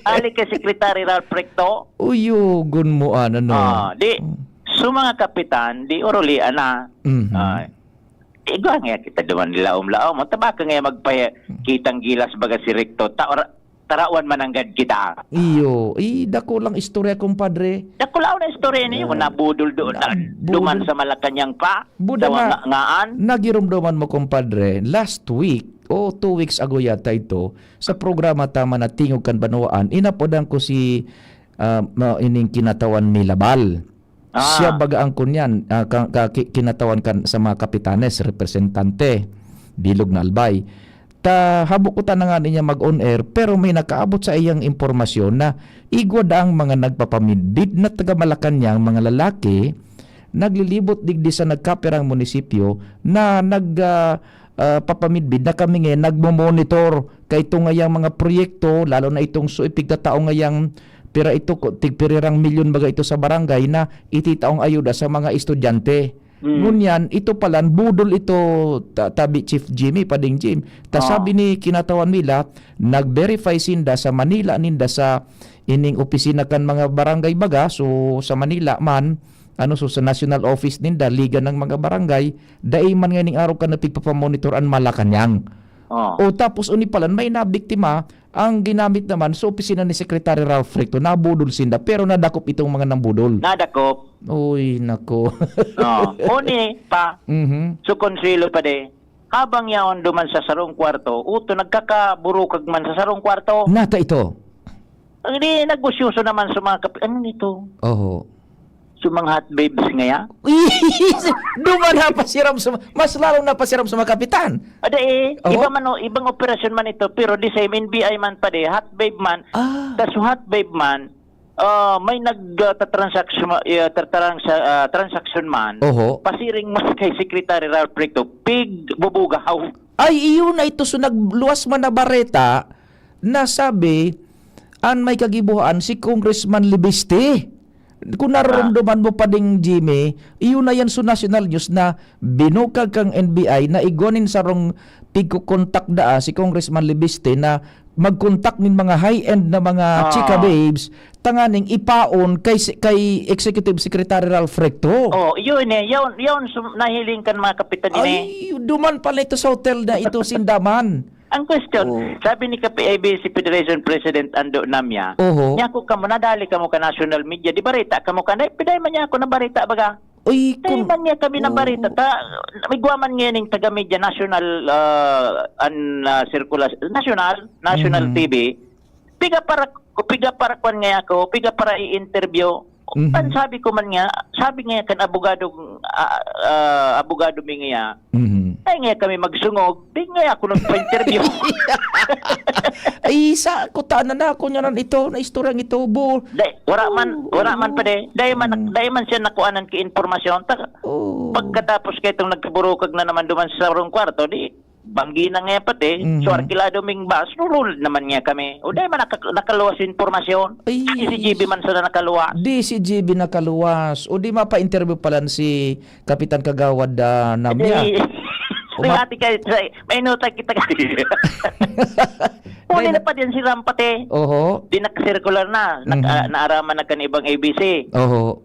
Ali kay Secretary Ralph Recto. Uyogon mo, ano, no? Ah, di, Hmm. so mga kapitan, di urulian na. Mhm. Ah, igwa nga kita duman nilaom-laom. Tabaka nga magpaya-, kitang gilas baga si Recto. Ta-, ora-, tarawan mananggad kita. Iyo, eh, dakulang istorya, kumpadre. Dakulaw na istorya niyo, Ah, nabudol doon na, nabudol. Duman sa Malacañang pa, Buda sa nga, mga ngaan. Nagiromdoman mo, kumpadre, last week, o two weeks ago yata ito, sa programa Tama na Tingog kan Banwaan, inapodan ko si, ah, ma-, ining kinatawan ni Labal. Ah. Siya baga ang kunyan, ah, ka, ka, ki, kinatawan kan sa mga kapitanes, representante, bilog na albay. Ta, habo ko ta na nga niya mag-on air, pero may nakaabot sa iyang impormasyon na igwa daang mga nagpapamidbid na taga Malacañang, mga lalaki, naglilibot digdi sa nagkapirang munisipyo na nag, ah, ah, papamidbid na kami ngayon, nagmo-monitor kay itong ngayang mga proyekto, lalo na itong so ipigtatao ngayang pira ito, ko, tigpirirang milyon baga ito sa barangay na ititaong ayuda sa mga estudyante. Mm. Ngunyan, ito palan, budol ito, ta-, tabi Chief Jimmy, Pading Jim. Ta Ah. sabi ni kinatawan nila, nag-verify sinda sa Manila, ninda sa ining opisina kan mga barangay baga, so sa Manila man, ano, so sa national office ninda, Liga ng Mga Barangay, dai man ngayning araw kan napigpapamonitor an Malacañang. Oh. O tapos, uni palan, may nabiktima, ang ginamit naman sa opisina ni Secretary Ralph Recto, nabudol sinda, pero nadakop itong mga nambudol. Nadakop. Uy, nako. Oh. Uni pa, Mhm. so konsuelo pa de, habang yaon duman sa sarong kwarto, uto nagkakaburukag man sa sarong kwarto. Nata ito. Ang di, nagusyoso naman sa mga kap-, ano nito? Oho. Sa mga hot babes ngaya? Duman napasiram sa, mas lalong napasiram sa mga kapitan. Ada eh, Oho. iba man o, ibang operasyon man ito, pero the same, N B I man pa de, hot babe man, Ah. tas hot babe man, ah, may nag, ah, tatransaksyon, ah, tatarang sa, ah, transaksyon man, Oho. pasiring man kay Secretary Ralph Recto, pig bubugaw. Ay, iyo na ito. So, nagluwas man na bareta na sabi, an may kagibohan si Congressman Libiste. Kung Ah. naroromdoman mo pa ding, Jimmy, iyo na yan sa national news na binukag kang N B I na igwa nin sarong pigkokontak daa si Congressman Libiste na mag-contact nin mga high-end na mga Ah. chika babes tanganing ipaon kay si, kay Executive Secretary Ralph Recto. Oh, yun eh. Yun, yun, sum-, nahiling kan mga kapitan ini. Ay, duman pala ito sa hotel na ito, sindaman. Ang question, Oh. sabi ni Kapi-, A B C Federation President Ando Namya, Oho. niya ko kamo, nadali kamo ka national media, di barita kamo ka, na, piday man niya ako na barita, baga. Uy, Dai kun-, man niya kami na Oo. barita, ta, igwa man niya ning taga-media, national, ah, an, ah, sirkulas-, national, national Mhm. T V. Piga para, piga para kwan nga ako, piga para i-interview. Mhm. An sabi ko man nga, sabi nga kan abogado, ah, ah, abogado mi nga, Mhm. ay nga kami magsungog, di nga ako nagpa-interview. Ay, sa kuta na na ako niya ito, na istoryang ito, bo. Dai, wala man, Oo, wala man oo. pa de. Dai man, Mm. dai man siya nakuanan ki impormasyon. Ta-, Oo. pagkatapos kay itong nagkaburukag na naman duman sa sarong kwarto, di, banggi na nga pati, Mhm. so arkilado ming bus, lulunod naman nga kami. O dai man naka-, nakaluwas yung impormasyon. Ay. Di si G B man sana nakaluwas. Di si G B nakaluwas. O di mapa-interview palan si Kapitan Kagawad, ah, Namya. Di, O di ma- ati kayo, sa, may nota kita kayo. Huli May na na- pa din si Rampate. Oho. Di nakasirkular na. Nak-, Mhm. ah, naaraman na kan ibang A B C. Oho.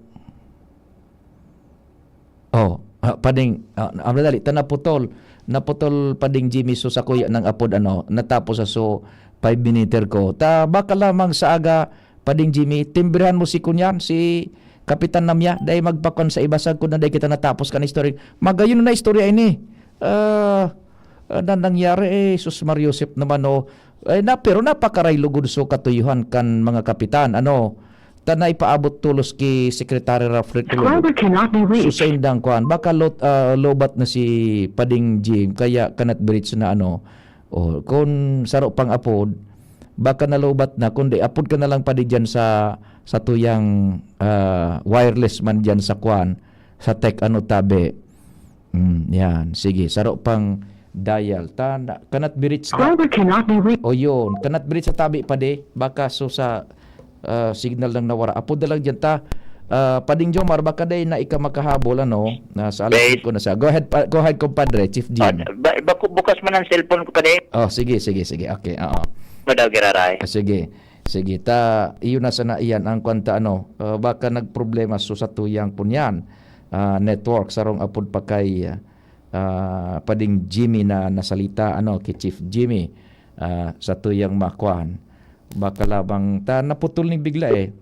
Oh, ah, pading, ah, ah, madali, ta naputol. Naputol, pading Jimmy, so sa kuya ng apod, ano, natapos sa so five minute ko. Ta, baka lamang sa aga, pading Jimmy, timbrihan mo si kunyan, si Kapitan Namya, dai magpakon sa ibasag ko na dai kita natapos kan istorya. Magayon na istorya ini. Ah, ah, na nangyari, eh, sus Mar Joseph naman, oh. Eh, na, pero napakaraylugod so katuyuhan kan mga kapitan, ano, ta naipaabot tolos ki Secretary Ralph Reclulo. Subscriber cannot be reached. So, sa indang kwan, baka lot-, ah, lobat na si Pading Jim, kaya kanat bridge na ano, oh, kung saro pang apod, baka nalobat na, kundi apod ka na lang padi dyan sa, sa tuyang, ah, wireless man dyan sa kwan, sa tech ano tabi. Mm, yan. Sige, saro pang dial. Ta, na, kanat bridge na. Subscriber cannot be reached. O yun, kanat bridge sa tabi pa di. Baka so sa, ah, signal lang nawara. Apod na lang dyan ta. Ah, Pading Jomar, baka day na ika makahabol, ano, na sa alas Wait. singko na siya. Go ahead, pa, go ahead, compadre, Chief Jim. Ah, ba, ba, bukas man ang cellphone ko pa di. Oh, sige, sige, sige. Okay, oo. Madaw giraray. Ah, sige. Sige, ta, iyo na sana iyan ang kwanta, ano, ah, baka nagproblema so sa tuyang kunyan, ah, network, sarong apod pa kay, ah, Pading Jimmy na nasalita, ano, kay Chief Jimmy, ah, sa tuyang makuan. Baka lamang ta naputol ni bigla eh.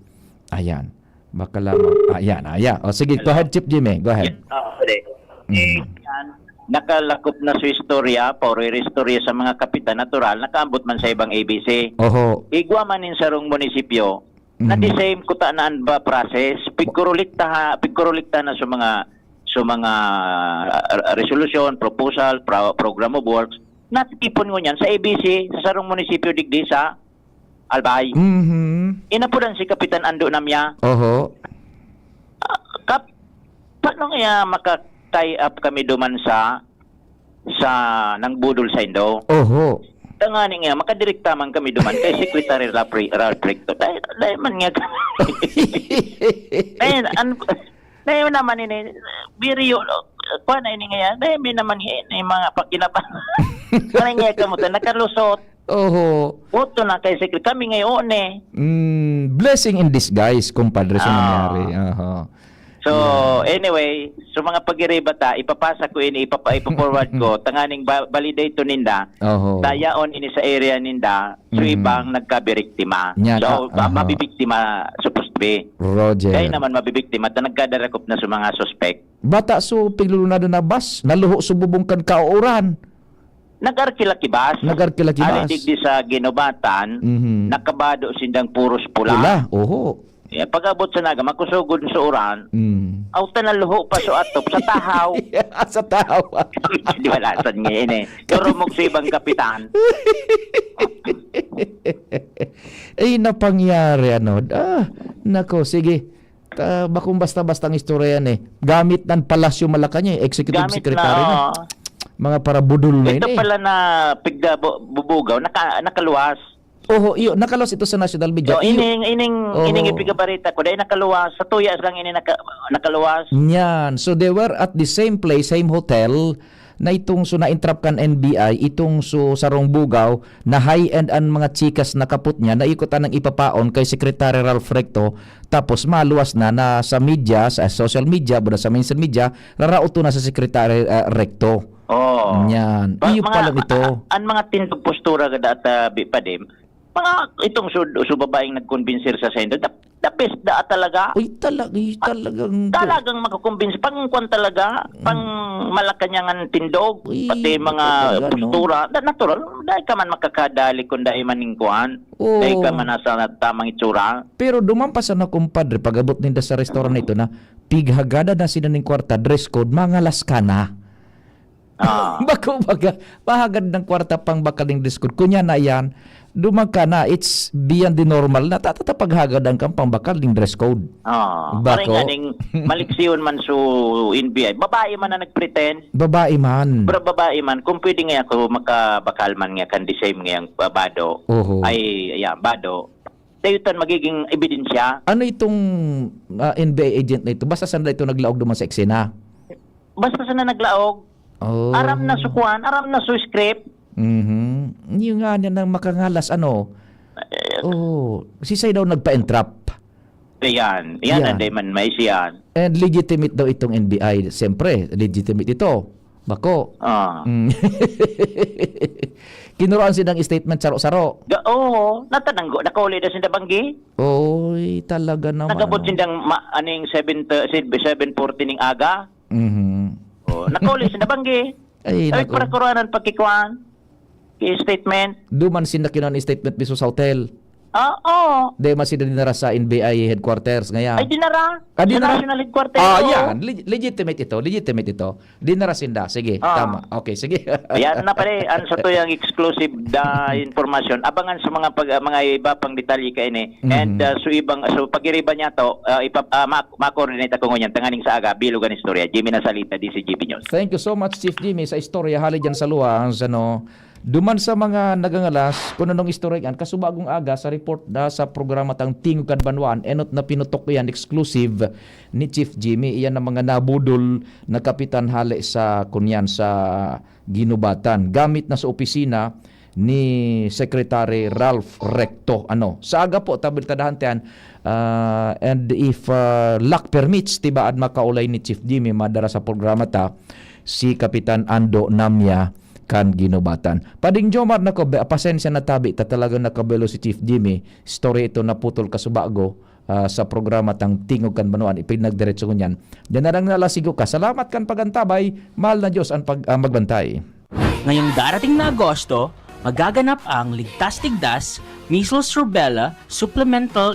Ayan. Baka lamang. Ayan, ayan. O sige, go ahead, Chief Jimmy. Go ahead. Yes, ah, pwede. Eh, Mm. yan, nakalakop na sa istorya, pauriri istorya sa mga kapitan, natural, nakaambot man sa ibang A B C. Oho. Igwa man nin sarong munisipyo, na the Mhm. same kuta na an ba process, pigkurulikta ha, pigkurulikta na sa mga, sa mga, ah, resolusyon, proposal, pro-, program of works, natitipon ngunyan sa A B C, sa sarong munisipyo digdi sa Albay. Mhm. Inapodan si Kapitan Ando Namya. Oho. Ah, kap-, paano nga maka-tie up kami duman sa, sa nang budol sa Indo? Oho. Tangani nga, makadirekta man kami duman kay Secretary Ralph Re-, Ralph Recto. Dahil, dahil man nga kami. Dahil, an-, dahil naman ini, biriyo, kuha na ini nga yan. Dahil may naman nga ini, mga pakinabangan. Parang nga kamo, nakalusot. Oho. Boto na kay Secretary. Kami ngayon eh. Mm, blessing in disguise, kumpadre, sa Ah. nangyari. Oho. So, Yeah. anyway, so mga pag-iriba ta, ipapasa ko ini, ipapa-, ipo-forward ko, tanganing ba-, validate to ninda, Oho. dayaon ini sa area ninda, so Mhm. ibang nagkabiriktima. Yan, So, ah, ma-, aha. mabibiktima, supposed to be. Roger. Kaya naman mabibiktima, ta nagkadarakop na sa mga suspect. Bata, so, piglulunado na bas, naluho sa bubong kan kauuran. Nag-arkilakibas. Nag-arkilakibas. Ali digdi sa Ginubatan, Mhm. nakabado sindang puros pula. Pula, oho. Yeah, pag-abot sa Naga, makusugod sa uran, Mm. aw, ta naluho pa sa atop, sa tahaw. Sa tahaw. Di wala sad ngayon eh. Pero mog sa ibang kapitan. Ay, napangyari, ano. Ah, nako, sige. Ta-, bakong basta-bastang istorya yan eh. Gamit ng Palasyo Malacañang, executive Gamit secretary na, na. oo. Mga parabudol na Ito yun eh. pala na pigda bu-, bubugaw, naka-, nakaluwas. Oho, iyo, nakaluwas ito sa national media. Yo, Iyo. ining, ining, Oho. ining ipigabarita ko, dahil nakaluwas, sa tuyas lang ini naka-, nakaluwas. Yan. So, they were at the same place, same hotel, na itong so na-entrap kan N B I, itong so sarong bugaw, na high-end ang mga chikas na kapot niya, naikot anang ipapaon kay Secretary Ralph Recto, tapos maluwas na, na sa media, sa social media, buda sa mainstream media, raraot to na sa Secretary, ah, Recto. Oo. Yan. Pa-, Iyo mga, pala ito. a-, ang mga tindog postura kada at, ah, bi-, padim, mga itong su-, su babaeng nagkonbinsir sa sendo, the, the best da talaga. Uy, talag-, uy, Ah, talagang talagang makakumbinsi. Pang kwan talaga, Mm. pang Malacañangan tindog, Uy, pati mga talaga, no? postura. Da-, natural, dahil ka man makakadali kung dahil man ning kwan. Oo. Dahil ka man nasa tamang itsura. Pero duman pa sana, kumpadre, pag-abot ninda sa restaurant na ito na, pighagada na sila ning kwarta, dress code, mangalas ka na. Ah. Bako baga, mahagad ng kwarta pang bakal ning dress code. Kunya na yan, duman ka na, it's beyond the normal na tatatapaghagadan kang pang bakal ning dress code. Ah, Bako. Parang ganing maliksiyon man so N B I. Babae man na nagpretend. Babae man. Pero babae man, kung pwede nga ako makabakal man nga kan the same nga yung, ah, bado. Oho. Ay, ayan, bado. Tayo tan magiging ebidensya. Ano itong, ah, N B I agent na ito? Basta saan na ito naglaog duman sa eksena? Basta saan na naglaog? Oh. Aram na su kwan, aram na su script. Mhm. Yung nga niya nang makangalas, ano? Eh, Oh, si Say daw nagpa-entrap. Ayan. Yan, Yan. Hindi man may siyan. And legitimate daw itong N B I. Siyempre, legitimate ito. Bako. Ah. Mm. Kinuroan silang statement saro-saro. Ga-, oo, natananggo, nakauli na sinda banggi. Oy, talaga naman, Nagabot ano. sindang ma-, aning seven to, seven forty ning aga. Mhm. Oh, nakauli sinda banggi. Ay, Ay, naku. para kuroanan pagkikwan. Statement. Duman sinda kinuha ni statement mismo sa hotel. Ah, oo. Di man sinda dinara sa N B I headquarters ngayon. Ay, dinara. Ah, Sa dinara? national headquarters, Ah, oo. yan. Leg-, legitimate ito. Legitimate ito. Dinara sinda. Sige, Ah. tama. Okay, sige. Yan na pare, ang sa tuyang exclusive da information. Abangan sa mga pag-, mga iba pang detalye ka ini. And, Mhm. ah, so ibang, so pag-iriba niya to, ah, ipa-, ah, ma-, ma-coordinate ako ngunyan. Tanganing sa aga, bilog ang istorya. Jimmy Nasalita, D C G B News. Thank you so much, Chief Jimmy, sa istorya hali dyan sa luwas, ano, duman sa mga nagangalas, kung anong istorya yan, kasubagong aga sa report na sa programa tang Tingog kan Banwaan, enot na pinutok ko yan, exclusive ni Chief Jimmy. Iyan ang mga nabudol na kapitan hali sa, kunyan, sa Ginubatan. Gamit na sa opisina ni Secretary Ralph Recto. Ano, sa aga po, tabil tadahan tiyan, ah, and if, ah, luck permits, tibaad makaulay ni Chief Jimmy, madara sa programa ta, si Kapitan Ando Namya, kan ginubatan. Pading Jomar, nako, be-, pasensya na tabi ta talagang nakabelo si Chief Jimmy. Story ito naputol kasubago, ah, sa programa tang Tingog kan Banwaan. Ipinagdiretso ko niyan. Diyan na lang nalasigo ka. Salamat kan pagantabay. Mahal na Diyos ang pag-, ah, magbantay. Ngayong darating na Agosto, magaganap ang Ligtas-Tigdas, Measles, Rubella, Supplemental